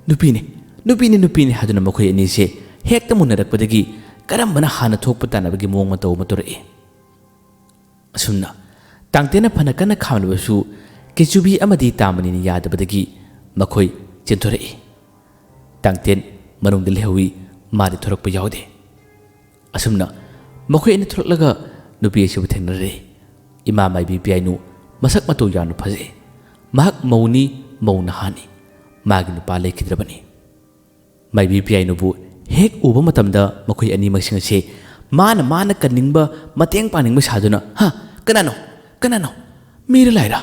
ꯅꯨꯄꯤꯅꯤ, ꯅꯨꯄꯤꯅꯤ, ꯅꯨꯄꯤꯅꯤ" ꯍꯥꯏꯗꯨꯅ ꯃꯈꯣꯏ ꯑꯅꯤꯁꯦ ꯍꯦꯛꯇ ꯃꯨꯟꯅꯔꯛꯄꯗꯒꯤ ꯀꯔꯝꯕꯅ ꯍꯥꯟꯅ ꯊꯣꯛꯄ ꯇꯥꯟꯅꯕꯒꯤ ꯃꯑꯣꯡ ꯃꯇꯧ ꯑꯃ ꯇꯧꯔꯛꯏ꯫ ꯑꯁꯨꯝꯅ ꯇꯥꯡꯇꯦꯟꯅ ꯐꯅ ꯀꯟꯅ ꯈꯥꯝꯂꯕꯁꯨ ꯀꯦꯆꯨꯕꯤ ꯑꯃꯗꯤ ꯇꯥꯃꯅꯤꯅ ꯌꯥꯗꯕꯗꯒꯤ ꯃꯈꯣꯏ ꯆꯦꯟꯊꯣꯔꯛꯏ꯫ ꯇꯥꯡꯇꯦꯟ ꯃꯅꯨꯡꯗ ꯂꯩꯍꯧꯏ, ꯃꯥꯗꯤ ꯊꯣꯔꯛꯄ ꯌꯥꯎꯗꯦ꯫ ꯑꯁꯨꯝꯅ ꯃꯈꯣꯏ ꯑꯅꯤ ꯊꯣꯔꯛꯂꯒ ꯅꯨꯄꯤ ꯑꯁꯤꯕꯨ ꯊꯦꯡꯅꯔꯦ꯫ ꯏꯃꯥ ꯃꯥꯏꯕꯤ ꯄꯤꯌꯥꯏꯅꯨ ꯃꯁꯛ ꯃꯇꯧ ꯌꯥꯝꯅ ꯐꯖꯩ꯫ ꯃꯍꯥꯛ ꯃꯧꯅꯤ, ꯃꯧ ꯅꯍꯥꯅꯤ꯫ ꯃꯥꯒꯤ ꯅꯨꯄꯥ ꯂꯩꯈꯤꯗ꯭ꯔꯕꯅꯤ꯫ ꯃꯥꯏꯕꯤ ꯄꯤꯌꯥꯏꯅꯨꯕꯨ ꯍꯦꯛ ꯎꯕ ꯃꯇꯝꯗ ꯃꯈꯣꯏ ꯑꯅꯤꯃꯛꯁꯤꯡ ꯑꯁꯦ ꯃꯥꯅ ꯃꯥꯅ ꯀꯟꯅꯤꯡꯕ, ꯃꯇꯦꯡ ꯄꯥꯡꯅꯤꯡꯕ ꯁꯥꯗꯨꯅ, "ꯍꯥ? ꯀꯅꯥꯅꯣ? ꯀꯅꯥꯅꯣ? ꯃꯤꯔ ꯂꯥꯏꯔ?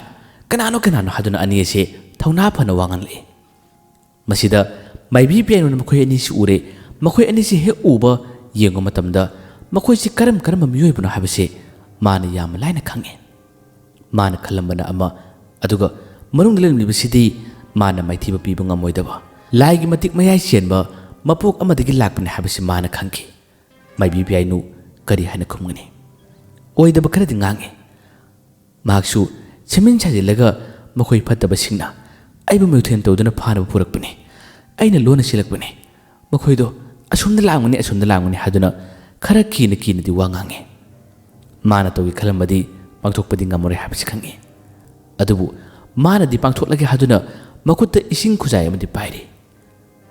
ꯀꯅꯥꯅꯣ, ꯀꯅꯥꯅꯣ?" ꯍꯥꯏꯗꯨꯅ ꯑꯅꯤ ꯑꯁꯦ ꯊꯧꯅꯥ ꯐꯅ ꯋꯥ ꯉꯥꯡꯂꯛꯏ꯫ ꯃꯁꯤꯗ ꯃꯥꯏꯕꯤ ꯄꯤꯌꯥꯏꯅꯨꯅ ꯃꯈꯣꯏ ꯑꯅꯤꯁꯤ ꯎꯔꯦ꯫ ꯃꯈꯣꯏ ꯑꯅꯤꯁꯤ ꯍꯦꯛ ꯎꯕ, ꯌꯦꯡꯕ ꯃꯇꯝꯗ ꯃꯈꯣꯏꯁꯤ ꯀꯔꯝ ꯀꯔꯝꯕ ꯃꯤꯑꯣꯏꯕꯅꯣ ꯍꯥꯏꯕꯁꯦ ꯃꯥꯅ ꯌꯥꯝꯅ ꯂꯥꯏꯅ ꯈꯪꯉꯦ꯫ ꯃꯥꯅ ꯈꯜꯂꯝꯕꯅ ꯑꯃ, ꯑꯗꯨꯒ ꯃꯅꯨꯡꯗ ꯂꯩꯔꯝꯂꯤꯕꯁꯤꯗꯤ ꯃꯥꯅ ꯃꯥꯏꯊꯤꯕ ꯄꯤꯕ ꯉꯝꯃꯣꯏꯗꯕ, ꯂꯥꯏꯒꯤ ꯃꯇꯤꯛ ꯃꯌꯥꯏ ꯆꯦꯟꯕ ꯃꯄꯣꯛ ꯑꯃꯗꯒꯤ ꯂꯥꯛꯄꯅꯤ ꯍꯥꯏꯕꯁꯤ ꯃꯥꯅ ꯈꯪꯈꯤ꯫ ꯃꯥꯏꯕꯤ ꯄꯤꯌꯥꯏꯅꯨ ꯀꯔꯤ ꯍꯥꯏꯅ ꯈꯨꯝꯒꯅꯤ? ꯑꯣꯏꯗꯕ ꯈꯔꯗꯤ ꯉꯥꯡꯉꯤ꯫ ꯃꯍꯥꯛꯁꯨ ꯁꯦꯝꯖꯤꯟ ꯁꯥꯖꯤꯜꯂꯒ, "ꯃꯈꯣꯏ ꯐꯠꯇꯕꯁꯤꯡꯅ ꯑꯩꯕꯨ ꯃꯤꯡꯊꯦꯟ ꯇꯧꯗꯨꯅ ꯐꯥꯅꯕ ꯄꯨꯔꯛꯄꯅꯤ꯫ ꯑꯩꯅ ꯂꯣꯟꯅ ꯆꯦꯜꯂꯛꯄꯅꯤ꯫ ꯃꯈꯣꯏꯗꯣ ꯑꯁꯣꯝꯗ ꯂꯥꯛꯂꯝꯒꯅꯤ, ꯑꯁꯣꯝꯗ ꯂꯥꯛꯂꯝꯒꯅꯤ" ꯍꯥꯏꯗꯨꯅ ꯈꯔ ꯀꯤꯅ ꯀꯤꯅꯗꯤ ꯋꯥ ꯉꯥꯡꯉꯤ꯫ ꯃꯥꯅ ꯇꯧꯒꯦ ꯈꯜꯂꯝꯕꯗꯤ ꯄꯥꯡꯊꯣꯛꯄꯗꯤ ꯉꯝꯃꯔꯣꯏ ꯍꯥꯏꯕꯁꯤ ꯈꯪꯉꯤ꯫ ꯑꯗꯨꯕꯨ ꯃꯥꯅꯗꯤ ꯄꯥꯡꯊꯣꯛꯂꯒꯦ ꯍꯥꯏꯗꯨꯅ ꯃꯈꯨꯠꯇ ꯏꯁꯤꯡ ꯈꯨꯖꯥꯏ ꯑꯃꯗꯤ ꯄꯥꯏꯔꯤ꯫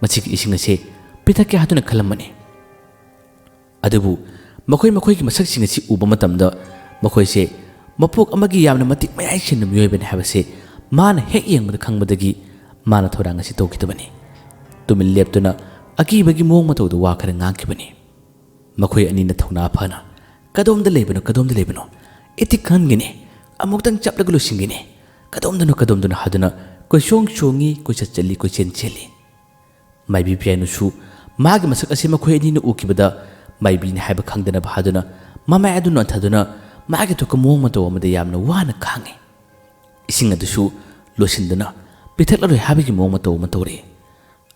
ꯃꯁꯤꯒꯤ ꯏꯁꯤꯡ ꯑꯁꯤ ꯄꯤꯊꯛꯀꯦ ꯍꯥꯏꯗꯨꯅ ꯈꯜꯂꯝꯕꯅꯤ꯫ ꯑꯗꯨꯕꯨ ꯃꯈꯣꯏ ꯃꯈꯣꯏꯒꯤ ꯃꯁꯛꯁꯤꯡ ꯑꯁꯤ ꯎꯕ ꯃꯇꯝꯗ ꯃꯈꯣꯏꯁꯦ ꯃꯄꯣꯛ ꯑꯃꯒꯤ ꯌꯥꯝꯅ ꯃꯇꯤꯛ ꯃꯌꯥꯏ ꯁꯦꯟꯕ ꯃꯤꯑꯣꯏꯕꯅꯤ ꯍꯥꯏꯕꯁꯦ ꯃꯥꯅ ꯍꯦꯛ ꯌꯦꯡꯕꯗ ꯈꯪꯕꯗꯒꯤ ꯃꯥꯅ ꯊꯧꯔꯥꯡ ꯑꯁꯤ ꯇꯧꯈꯤꯗꯕꯅꯤ꯫ ꯇꯨꯃꯤꯟ ꯂꯦꯞꯇꯨꯅ ꯑꯀꯤꯕꯒꯤ ꯃꯑꯣꯡ ꯃꯇꯧꯗ ꯋꯥ ꯈꯔ ꯉꯥꯡꯈꯤꯕꯅꯤ꯫ ꯃꯈꯣꯏ ꯑꯅꯤꯅ ꯊꯧꯅꯥ ꯐꯅ, "ꯀꯗꯣꯝꯗ ꯂꯩꯕꯅꯣ, ꯀꯗꯣꯝꯗ ꯂꯩꯕꯅꯣ? ꯏꯇꯤꯛ ꯈꯪꯒꯅꯤ, ꯑꯃꯨꯛꯇꯪ ꯆꯞꯂꯒ ꯂꯣꯏꯁꯤꯟꯒꯅꯤ꯫ ꯀꯗꯣꯝꯗꯅꯣ, ꯀꯗꯣꯝꯗꯅꯣ?" ꯍꯥꯏꯗꯨꯅ ꯀꯣꯏꯁꯣꯡ ꯁꯣꯡꯉꯤ, ꯀꯣꯏꯆꯠ ꯆꯠꯂꯤ, ꯀꯣꯏꯆꯦꯟ ꯆꯦꯜꯂꯤ꯫ ꯃꯥꯏꯕꯤ ꯄꯤꯌꯥꯏꯅꯨꯁꯨ ꯃꯥꯒꯤ ꯃꯁꯛ ꯑꯁꯤ ꯃꯈꯣꯏ ꯑꯅꯤꯅ ꯎꯈꯤꯕꯗ ꯃꯥꯏꯕꯤꯅꯤ ꯍꯥꯏꯕ ꯈꯪꯗꯅꯕ ꯍꯥꯏꯗꯨꯅ ꯃꯃꯥꯏ ꯑꯗꯨ ꯅꯣꯟꯊꯗꯨꯅ ꯃꯥꯒꯤ ꯊꯣꯛꯄ ꯃꯑꯣꯡ ꯃꯇꯧ ꯑꯃꯗ ꯌꯥꯝꯅ ꯋꯥꯅ ꯈꯥꯡꯉꯤ꯫ ꯏꯁꯤꯡ ꯑꯗꯨꯁꯨ ꯂꯣꯏꯁꯤꯟꯗꯨꯅ ꯄꯤꯊꯛꯂꯔꯣꯏ ꯍꯥꯏꯕꯒꯤ ꯃꯑꯣꯡ ꯃꯇꯧ ꯑꯃ ꯇꯧꯔꯛꯏ꯫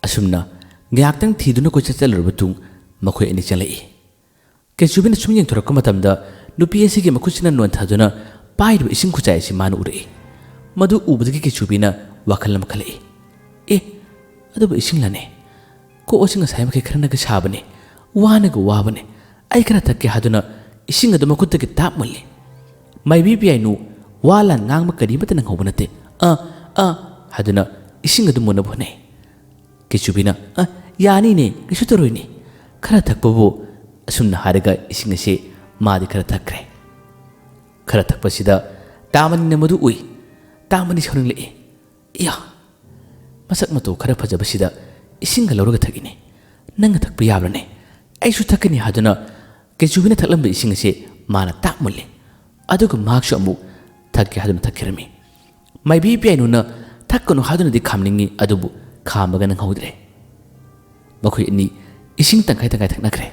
ꯑꯁꯨꯝꯅ ꯉꯥꯏꯍꯥꯛꯇꯪ ꯊꯤꯗꯨꯅ ꯀꯣꯏꯆꯠ ꯆꯠꯂꯨꯔꯕ ꯇꯨꯡ ꯃꯈꯣꯏ ꯑꯅꯤ ꯆꯪꯂꯛꯏ꯫ ꯀꯦꯆꯨꯕꯤꯅ ꯁꯨꯝ ꯌꯦꯡꯊꯣꯔꯛꯄ ꯃꯇꯝꯗ ꯅꯨꯄꯤ ꯑꯁꯤꯒꯤ ꯃꯈꯨꯠꯁꯤꯅ ꯅꯣꯟꯊꯗꯨꯅ ꯄꯥꯏꯔꯤꯕ ꯏꯁꯤꯡ ꯈꯨꯆꯥꯏ ꯑꯁꯤ ꯃꯥꯅ ꯎꯔꯛꯏ꯫ ꯃꯗꯨ ꯎꯕꯗꯒꯤ ꯀꯦꯆꯨꯕꯤꯅ ꯋꯥꯈꯜ ꯑꯃ ꯈꯜꯂꯛꯏ꯫ "ꯑꯦ, ꯑꯗꯨꯕꯨ ꯏꯁꯤꯡꯂꯅꯦ? ꯀꯣꯛ ꯑꯁꯤ ꯉꯁꯥꯏ ꯃꯈꯩ ꯈꯔꯅꯒ ꯁꯥꯕꯅꯦ, ꯋꯥꯅꯒ ꯋꯥꯕꯅꯦ꯫ ꯑꯩ ꯈꯔ ꯊꯛꯀꯦ" ꯍꯥꯏꯗꯨꯅ ꯏꯁꯤꯡ ꯑꯗꯨ ꯃꯈꯨꯠꯇꯒꯤ ꯇꯥꯞ ꯃꯨꯜꯂꯤ꯫ ꯃꯥꯏꯕꯤ ꯄꯤꯌꯥꯏꯅꯨ ꯋꯥ ꯂꯥꯟ ꯉꯥꯡꯕ ꯀꯔꯤꯃꯠꯇ ꯅꯪꯍꯧꯕ ꯅꯠꯇꯦ꯫ "ꯑꯥ, ꯑꯥ" ꯍꯥꯏꯗꯨꯅ ꯏꯁꯤꯡ ꯑꯗꯨ ꯃꯨꯟꯅꯕ ꯍꯣꯠꯅꯩ꯫ ꯀꯦꯆꯨꯕꯤꯅ, "ꯑ, ꯌꯥꯅꯤꯅꯦ, ꯀꯩꯁꯨ ꯇꯧꯔꯣꯏꯅꯦ, ꯈꯔ ꯊꯛꯄꯕꯨ"꯫ ꯑꯁꯨꯝꯅ ꯍꯥꯏꯔꯒ ꯏꯁꯤꯡ ꯑꯁꯤ ꯃꯥꯗꯤ ꯈꯔ ꯊꯛꯈ꯭ꯔꯦ꯫ ꯈꯔ ꯊꯛꯄꯁꯤꯗ ꯇꯥꯃꯅꯤꯅ ꯃꯗꯨ ꯎꯏ꯫ ꯇꯥꯃꯅꯤ ꯁꯥꯎꯅꯤꯡꯂꯛꯏ꯫ "ꯏꯌꯥ, ꯃꯁꯛ ꯃꯇꯧ ꯈꯔ ꯐꯖꯕꯁꯤꯗ ꯏꯁꯤꯡꯒ ꯂꯧꯔꯒ ꯊꯛꯏꯅꯦ꯫ ꯅꯪꯅ ꯊꯛꯄ ꯌꯥꯕ꯭ꯔꯅꯦ? ꯑꯩꯁꯨ ꯊꯛꯀꯅꯤ" ꯍꯥꯏꯗꯨꯅ ꯀꯦꯆꯨꯕꯤꯅ ꯊꯛꯂꯝꯕ ꯏꯁꯤꯡ ꯑꯁꯤ ꯃꯥꯅ ꯇꯥꯛ ꯃꯨꯜꯂꯤ꯫ ꯑꯗꯨꯒ ꯃꯍꯥꯛꯁꯨ ꯑꯃꯨꯛ ꯊꯛꯀꯦ ꯍꯥꯏꯗꯨꯅ ꯊꯛꯈꯤꯔꯝꯃꯤ꯫ ꯃꯥꯏꯕꯤ ꯄꯤꯌꯥꯏꯅꯨꯅ ꯊꯛꯀꯅꯨ ꯍꯥꯏꯗꯨꯅꯗꯤ ꯈꯥꯝꯅꯤꯡꯉꯤ, ꯑꯗꯨꯕꯨ ꯈꯥꯝꯕꯒ ꯅꯪꯍꯧꯗ꯭ꯔꯦ꯫ ꯃꯈꯣꯏ ꯑꯅꯤ ꯏꯁꯤꯡ ꯇꯪꯈꯥꯏ ꯇꯪꯈꯥꯏ ꯊꯛꯅꯈ꯭ꯔꯦ꯫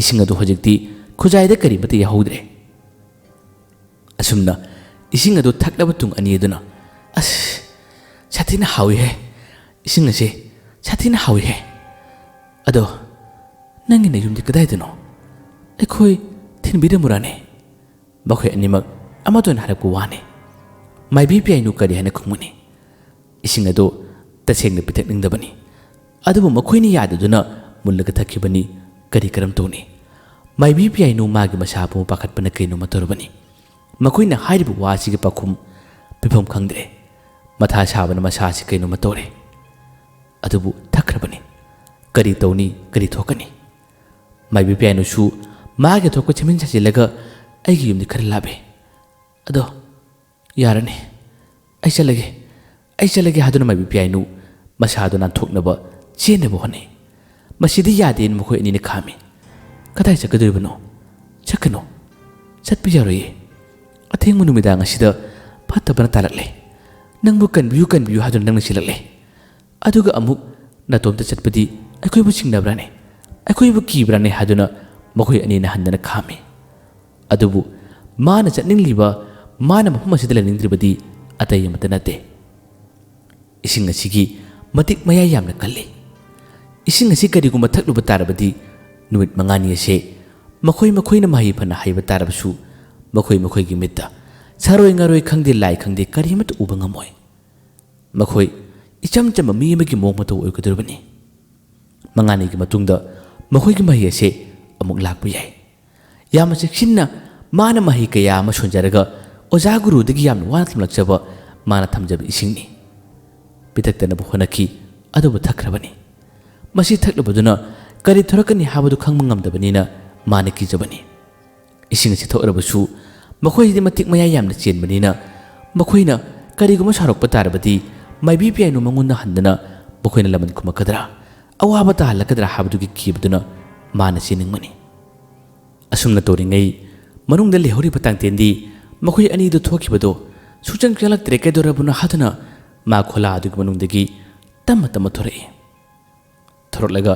ꯏꯁꯤꯡ ꯑꯗꯨ ꯍꯧꯖꯤꯛꯇꯤ ꯈꯨꯖꯥꯏꯗ ꯀꯔꯤꯃꯠꯇ ꯌꯥꯎꯍꯧꯗ꯭ꯔꯦ꯫ ꯑꯁꯨꯝꯅ ꯏꯁꯤꯡ ꯑꯗꯨ ꯊꯛꯂꯕ ꯇꯨꯡ ꯑꯅꯤ ꯑꯗꯨꯅ, "ꯑꯁ, ꯁꯥꯊꯤꯅ ꯍꯥꯎꯏꯍꯦ, ꯏꯁꯤꯡ ꯑꯁꯤ ꯁꯥꯊꯤꯅ ꯍꯥꯎꯏꯍꯦ꯫ ꯑꯗꯣ ꯅꯪꯒꯤ ꯅꯌꯨꯝꯗꯤ ꯀꯗꯥꯏꯗꯅꯣ? ꯑꯩꯈꯣꯏ ꯊꯤꯟꯕꯤꯔꯝꯃꯨꯔꯥꯅꯦ?" ꯃꯈꯣꯏ ꯑꯅꯤꯃꯛ ꯑꯃꯠꯇ ꯑꯣꯏꯅ ꯍꯥꯏꯔꯛꯄ ꯋꯥꯅꯤ꯫ ꯃꯥꯏꯕꯤ ꯄꯤꯌꯥꯏꯅꯨ ꯀꯔꯤ ꯍꯥꯏꯅ ꯈꯨꯝꯒꯅꯤ? ꯏꯁꯤꯡ ꯑꯗꯨ ꯇꯁꯦꯡꯅ ꯄꯤꯊꯛꯅꯤꯡꯗꯕꯅꯤ꯫ ꯑꯗꯨꯕꯨ ꯃꯈꯣꯏꯅ ꯌꯥꯗꯗꯨꯅ ꯃꯨꯜꯂꯒ ꯊꯛꯈꯤꯕꯅꯤ꯫ ꯀꯔꯤ ꯀꯔꯝ ꯇꯧꯅꯤ? ꯃꯥꯏꯕꯤ ꯄꯤꯌꯥꯏꯅꯨ ꯃꯥꯒꯤ ꯃꯁꯥ ꯄꯨꯝꯕ ꯄꯥꯈꯠꯄꯅ ꯀꯩꯅꯣꯃ ꯇꯧꯔꯕꯅꯤ꯫ ꯃꯈꯣꯏꯅ ꯍꯥꯏꯔꯤꯕ ꯋꯥ ꯑꯁꯤꯒꯤ ꯄꯥꯎꯈꯨꯝ ꯄꯤꯐꯝ ꯈꯪꯗ꯭ꯔꯦ꯫ ꯃꯊꯥ ꯁꯥꯕꯅ ꯃꯁꯥ ꯑꯁꯤ ꯀꯩꯅꯣꯃ ꯇꯧꯔꯦ꯫ ꯑꯗꯨꯕꯨ ꯊꯛꯈ꯭ꯔꯕꯅꯤ꯫ ꯀꯔꯤ ꯇꯧꯅꯤ? ꯀꯔꯤ ꯊꯣꯛꯀꯅꯤ? ꯃꯥꯏꯕꯤ ꯄꯤꯌꯥꯏꯅꯨꯁꯨ ꯃꯥꯒꯤ ꯊꯣꯛꯄ ꯁꯦꯝꯖꯤꯟ ꯁꯥꯖꯤꯜꯂꯒ ꯑꯩꯒꯤ ꯌꯨꯝꯗꯤ ꯈꯔ ꯂꯥꯞꯄꯦ꯫ ꯑꯗꯣ ꯌꯥꯔꯅꯤ, ꯑꯩ ꯆꯠꯂꯒꯦ, ꯑꯩ ꯆꯠꯂꯒꯦ ꯍꯥꯏꯗꯨꯅ ꯃꯥꯏꯕꯤ ꯄꯤꯌꯥꯏꯅꯨ ꯃꯁꯥꯗꯨ ꯅꯥꯟꯊꯣꯛꯅꯕ ꯆꯦꯟꯅꯕ ꯍꯣꯠꯅꯩ꯫ ꯃꯁꯤꯗꯤ ꯌꯥꯗꯦꯅ ꯃꯈꯣꯏ ꯑꯅꯤꯅ ꯈꯥꯝꯃꯤ꯫ "ꯀꯗꯥꯏ ꯆꯠꯀꯗꯣꯔꯤꯕꯅꯣ? ꯆꯠꯀꯅꯨ, ꯆꯠꯄ ꯌꯥꯔꯣꯏꯌꯦ꯫ ꯑꯊꯦꯡꯕ ꯅꯨꯃꯤꯗꯥꯡ ꯑꯁꯤꯗ ꯐꯠꯇꯕꯅ ꯇꯥꯜꯂꯛꯂꯦ꯫ ꯅꯪꯕꯨ ꯀꯟꯕꯤꯌꯨ, ꯀꯟꯕꯤꯌꯨ ꯍꯥꯏꯗꯨꯅ ꯅꯪꯅ ꯆꯦꯜꯂꯛꯂꯦ꯫ ꯑꯗꯨꯒ ꯑꯃꯨꯛ ꯅꯇꯣꯝꯇ ꯆꯠꯄꯗꯤ ꯑꯩꯈꯣꯏꯕꯨ ꯆꯤꯡꯅꯕ꯭ꯔꯥꯅꯦ? ꯑꯩꯈꯣꯏꯕꯨ ꯀꯤꯕ꯭ꯔꯥꯅꯦ?" ꯍꯥꯏꯗꯨꯅ ꯃꯈꯣꯏ ꯑꯅꯤꯅ ꯍꯟꯗꯅ ꯈꯥꯝꯃꯤ꯫ ꯑꯗꯨꯕꯨ ꯃꯥꯅ ꯆꯠꯅꯤꯡꯂꯤꯕ, ꯃꯥꯅ ꯃꯐꯝ ꯑꯁꯤꯗ ꯂꯩꯅꯤꯡꯗ꯭ꯔꯤꯕꯗꯤ ꯑꯇꯩ ꯑꯃꯠꯇ ꯅꯠꯇꯦ꯫ ꯏꯁꯤꯡ ꯑꯁꯤꯒꯤ ꯃꯇꯤꯛ ꯃꯌꯥꯏ ꯌꯥꯝꯅ ꯀꯜꯂꯤ꯫ ꯏꯁꯤꯡ ꯑꯁꯤ ꯀꯔꯤꯒꯨꯝꯕ ꯊꯛꯂꯨꯕ ꯇꯥꯔꯕꯗꯤ ꯅꯨꯃꯤꯠ ꯃꯉꯥꯅꯤ ꯑꯁꯦ ꯃꯈꯣꯏ ꯃꯈꯣꯏꯅ ꯃꯍꯩ ꯐꯅ ꯍꯩꯕ ꯇꯥꯔꯕꯁꯨ ꯃꯈꯣꯏ ꯃꯈꯣꯏꯒꯤ ꯃꯤꯠꯇ ꯁꯥꯔꯣꯏ ꯉꯥꯔꯣꯏ ꯈꯪꯗꯦ, ꯂꯥꯏ ꯈꯪꯗꯦ, ꯀꯔꯤꯃꯠꯇ ꯎꯕ ꯉꯝꯃꯣꯏ꯫ ꯃꯈꯣꯏ ꯏꯆꯝ ꯆꯝꯕ ꯃꯤ ꯑꯃꯒꯤ ꯃꯑꯣꯡ ꯃꯇꯧ ꯑꯣꯏꯒꯗꯧꯔꯤꯕꯅꯤ꯫ ꯃꯉꯥꯅꯤꯒꯤ ꯃꯇꯨꯡꯗ ꯃꯈꯣꯏꯒꯤ ꯃꯍꯩ ꯑꯁꯦ ꯑꯃꯨꯛ ꯂꯥꯛꯄ ꯌꯥꯏ꯫ ꯌꯥꯝꯅ ꯆꯦꯛꯁꯤꯟꯅ ꯃꯥꯅ ꯃꯍꯩ ꯀꯌꯥ ꯑꯃ ꯁꯣꯟꯖꯔꯒ ꯑꯣꯖꯥ ꯒꯨꯔꯨꯗꯒꯤ ꯌꯥꯝꯅ ꯋꯥꯅ ꯊꯝꯂꯛꯆꯕ ꯃꯥꯅ ꯊꯝꯖꯕ ꯏꯁꯤꯡꯅꯤ꯫ ꯄꯤꯊꯛꯇꯅꯕ ꯍꯣꯠꯅꯈꯤ, ꯑꯗꯨꯕꯨ ꯊꯛꯈ꯭ꯔꯕꯅꯤ꯫ ꯃꯁꯤ ꯊꯛꯂꯨꯕꯗꯨꯅ ꯀꯔꯤ ꯊꯣꯔꯛꯀꯅꯤ ꯍꯥꯏꯕꯗꯨ ꯈꯪꯕ ꯉꯝꯗꯕꯅꯤꯅ ꯃꯥꯅ ꯀꯤꯖꯕꯅꯤ꯫ ꯏꯁꯤꯡ ꯑꯁꯤ ꯊꯛꯂꯕꯁꯨ ꯃꯈꯣꯏꯁꯤꯗꯤ ꯃꯇꯤꯛ ꯃꯌꯥꯏ ꯌꯥꯝꯅ ꯆꯦꯟꯕꯅꯤꯅ ꯃꯈꯣꯏꯅ ꯀꯔꯤꯒꯨꯝꯕ ꯁꯥꯎꯔꯛꯄ ꯇꯥꯔꯕꯗꯤ ꯃꯥꯏꯕꯤ ꯄꯤꯌꯥꯏꯅꯨ ꯃꯉꯣꯟꯗ ꯍꯟꯗꯅ ꯃꯈꯣꯏꯅ ꯂꯃꯟ ꯈꯨꯝꯃꯛꯀꯗ꯭ꯔꯥ, ꯑꯋꯥꯕ ꯇꯥꯍꯜꯂꯛꯀꯗ꯭ꯔꯥ ꯍꯥꯏꯕꯗꯨꯒꯤ ꯀꯤꯕꯗꯨꯅ ꯃꯥꯅ ꯆꯦꯟꯅꯤꯡꯕꯅꯤ꯫ ꯑꯁꯨꯝꯅ ꯇꯧꯔꯤꯉꯩ ꯃꯅꯨꯡꯗ ꯂꯩꯍꯧꯔꯤꯕ ꯇꯥꯡꯇꯦꯟꯗꯤ ꯃꯈꯣꯏ ꯑꯅꯤꯗꯨ ꯊꯣꯛꯈꯤꯕꯗꯣ ꯁꯨꯡꯆꯪ ꯆꯪꯂꯛꯇ꯭ꯔꯦ꯫ ꯀꯩꯗꯧꯔꯕꯅꯣ ꯍꯥꯏꯗꯨꯅ ꯃꯥ ꯈꯣꯂꯥ ꯑꯗꯨꯒꯤ ꯃꯅꯨꯡꯗꯒꯤ ꯇꯞꯅ ꯇꯞꯅ ꯊꯣꯔꯛꯏ꯫ ꯊꯣꯔꯛꯂꯒ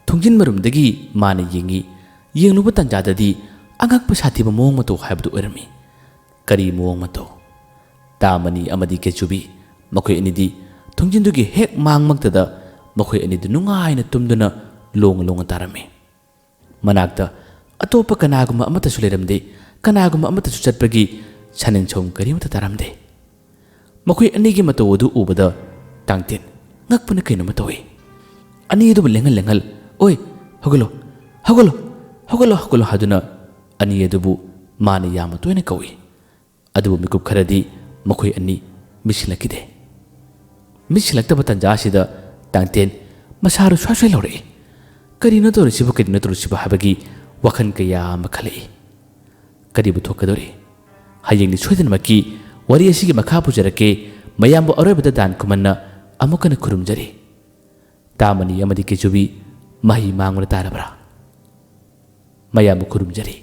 ꯊꯣꯡꯖꯤꯟ ꯃꯔꯨꯝꯗꯒꯤ ꯃꯥꯅ ꯌꯦꯡꯉꯤ꯫ ꯌꯦꯡꯂꯨꯕ ꯇꯥꯟꯖꯥꯗꯗꯤ ꯑꯉꯛꯄ ꯁꯥꯊꯤꯕ ꯃꯑꯣꯡ ꯃꯇꯧ ꯍꯥꯏꯕꯗꯨ ꯑꯣꯏꯔꯝꯃꯤ꯫ ꯀꯔꯤ ꯃꯑꯣꯡ ꯃꯇꯧ? ꯇꯥꯃꯅꯤ ꯑꯃꯗꯤ ꯀꯦꯆꯨꯕꯤ ꯃꯈꯣꯏ ꯑꯅꯤꯗꯤ ꯊꯣꯡꯖꯤꯟꯗꯨꯒꯤ ꯍꯦꯛ ꯃꯥꯡꯃꯛꯇꯗ ꯃꯈꯣꯏ ꯑꯅꯤꯗꯨ ꯅꯨꯡꯉꯥꯏꯅ ꯇꯨꯝꯗꯨꯅ ꯂꯣꯡ ꯂꯣꯡꯅ ꯇꯥꯔꯝꯃꯤ꯫ ꯃꯅꯥꯛꯇ ꯑꯇꯣꯞꯄ ꯀꯅꯥꯒꯨꯝꯕ ꯑꯃꯠꯇꯁꯨ ꯂꯩꯔꯝꯗꯦ꯫ ꯀꯅꯥꯒꯨꯝꯕ ꯑꯃꯠꯇꯁꯨ ꯆꯠꯄꯒꯤ ꯁꯥꯅꯤꯡ ꯁꯧꯅꯤꯡ ꯀꯔꯤꯃꯠꯇ ꯇꯥꯔꯝꯗꯦ꯫ ꯃꯈꯣꯏ ꯑꯅꯤꯒꯤ ꯃꯇꯧ ꯑꯗꯨ ꯎꯕꯗ ꯇꯥꯡꯇꯦꯟ ꯉꯛꯄꯅ ꯀꯩꯅꯣꯝꯃ ꯇꯧꯏ꯫ ꯑꯅꯤ ꯑꯗꯨꯕꯨ ꯂꯦꯡꯍꯜ ꯂꯦꯡꯍꯜ, "ꯑꯣꯏ, ꯍꯧꯒꯠꯂꯣ, ꯍꯧꯒꯠꯂꯣ, ꯍꯧꯒꯠꯂꯣ, ꯍꯧꯒꯠꯂꯣ" ꯍꯥꯏꯗꯨꯅ ꯑꯅꯤ ꯑꯗꯨꯕꯨ ꯃꯥꯅ ꯌꯥꯝꯅ ꯇꯣꯏꯅ ꯀꯧꯏ꯫ ꯑꯗꯨꯕꯨ ꯃꯤꯀꯨꯞ ꯈꯔꯗꯤ ꯃꯈꯣꯏ ꯑꯅꯤ ꯃꯤꯠꯁꯤꯜꯂꯛꯈꯤꯗꯦ꯫ ꯃꯤꯠꯁꯤꯜꯂꯛꯇꯕ ꯇꯥꯟꯖꯥ ꯑꯁꯤꯗ ꯇꯥꯡꯇꯦꯟ ꯃꯁꯥꯗꯨ ꯁ꯭ꯋꯥꯏ ꯁ꯭ꯋꯥꯏ ꯂꯥꯎꯔꯛꯏ꯫ "ꯀꯔꯤꯅꯣ ꯇꯧꯔꯤꯁꯤꯕꯨ, ꯀꯔꯤꯅꯣ ꯇꯧꯔꯤꯁꯤꯕꯨ?" ꯍꯥꯏꯕꯒꯤ ꯋꯥꯈꯜ ꯀꯌꯥ ꯑꯃ ꯈꯜꯂꯛꯏ꯫ ꯀꯔꯤꯕꯨ ꯊꯣꯛꯀꯗꯧꯔꯤ? ꯍꯌꯦꯡꯗꯤ ꯁꯣꯏꯗꯅꯃꯛꯀꯤ ꯋꯥꯔꯤ ꯑꯁꯤꯒꯤ ꯃꯈꯥ ꯄꯨꯖꯔꯛꯀꯦ꯫ ꯃꯌꯥꯝꯕꯨ ꯑꯔꯣꯏꯕꯗ ꯗꯥꯟ ꯈꯨꯃꯟꯅ ꯑꯃꯨꯛ ꯍꯟꯅ ꯈꯨꯔꯨꯝꯖꯔꯤ꯫ ꯇꯥꯃꯅꯤ ꯑꯃꯗꯤ ꯀꯦꯖꯨꯕꯤ ꯃꯍꯩ ꯃꯥꯡꯂꯨꯅ ꯇꯥꯔꯕ꯭ꯔꯥ? ꯃꯌꯥꯝꯕꯨ ꯈꯨꯔꯨꯝꯖꯔꯤ꯫